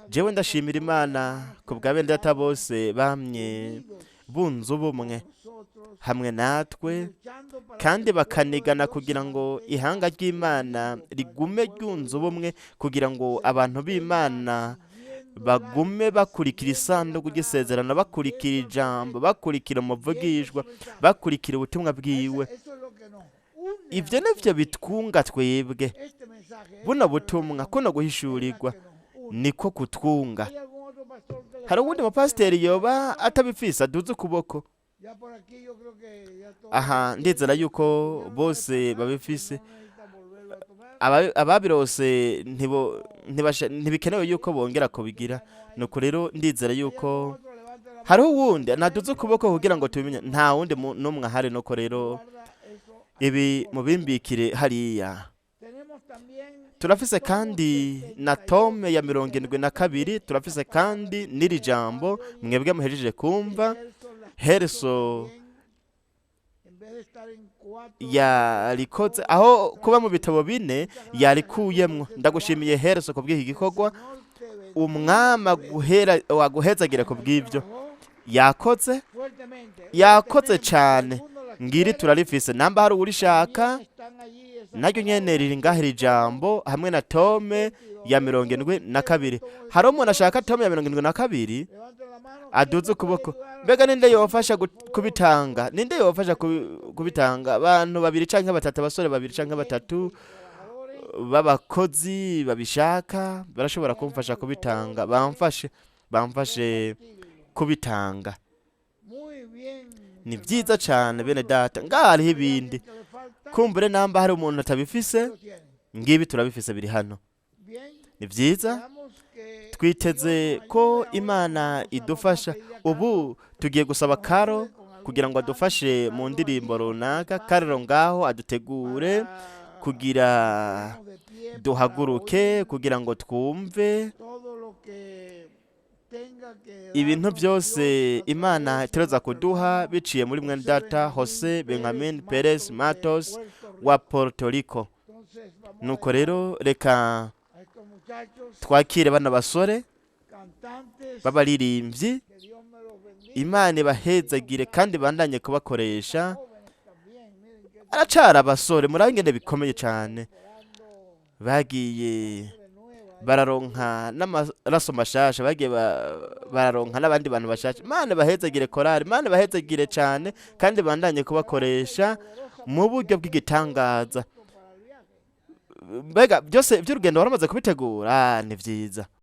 Speaker 1: Jewe ndashimira Imana ku bwa bene data bose bamye bunze ubumwe hamwe natwe kandi bakanigana kugira ngo ihanga ry'Imana rigume ryunze ubumwe, kugira ngo abantu b'Imana bagume bakurikira isanduku ry'isezerano, bakurikira ijambo, bakurikira umuvugishwa, bakurikira ubutumwa bwiwe. Ibyo nivyo bitwunga twebwe. Buno butumwa, kuno guhishurirwa, niko kutwunga. Hari uwundi mupasiteri yoba atabifise? Aduze ukuboko. Aha ndizera yuko bose babifise. Ababirose ntibikenewe yuko bongera kubigira. Nuko rero ndizera yuko hariho uwundi naduze ukuboko kugira ngo tubimenye. Nta wundi n'umwe ahari. Nuko rero ibi mubimbikire hariya. Turafise kandi na tome ya 72. Turafise kandi n'iri jambo mwebwe muhejeje kumva. Hereso yarikoze, aho kuba mu bitabo bine yarikuyemwo. Ndagushimiye Hereso kubw'iki gikorwa. Umwami waguhezagira kubw'ibyo yakoze. Yakoze cyane. Ngiri turarifise, namba hari uwurishaka, naryo nyene riri ngaho iri jambo hamwe na tome ya 72. Hari umuntu ashaka tome ya 72? Aduze ukuboko. Mbega ninde yofasha kubitanga? Ninde yofasha kubitanga? Abantu babiri canke batatu, abasore babiri canke batatu b'abakozi babishaka barashobora kumfasha kubitanga. Bamfashe kubitanga. Ni byiza cyane, bene data. Ngaha hariho ibindi. Kumbure namba hari umuntu atabifise, ngibi turabifise, biri hano. Ni byiza. Twiteze ko Imana idufasha. Ubu tugiye gusaba Karo kugira ngo adufashe mu ndirimbo runaka. Karero ngaho adutegure kugira duhaguruke, kugira ngo twumve ibintu byose Imana itegerezwa kuduha biciye muri mwene data Jose Benjamin Perez Matos wa Puerto Rico. Nuko rero reka twakire bana basore b'abaririmbyi. Imana ibahezagire kandi bandanye kubakoresha. Aracara abasore, murabe ingene bikomeye cyane, bagiye bararonka n'amaraso mashasha, bagiye bararonka n'abandi bantu bashasha. Imana ibahezagire, korari, Imana ibahezagire cyane kandi bandanye kubakoresha mu buryo bw'igitangaza. Mbega byose by'urugendo waramaze kubitegura? Ni byiza.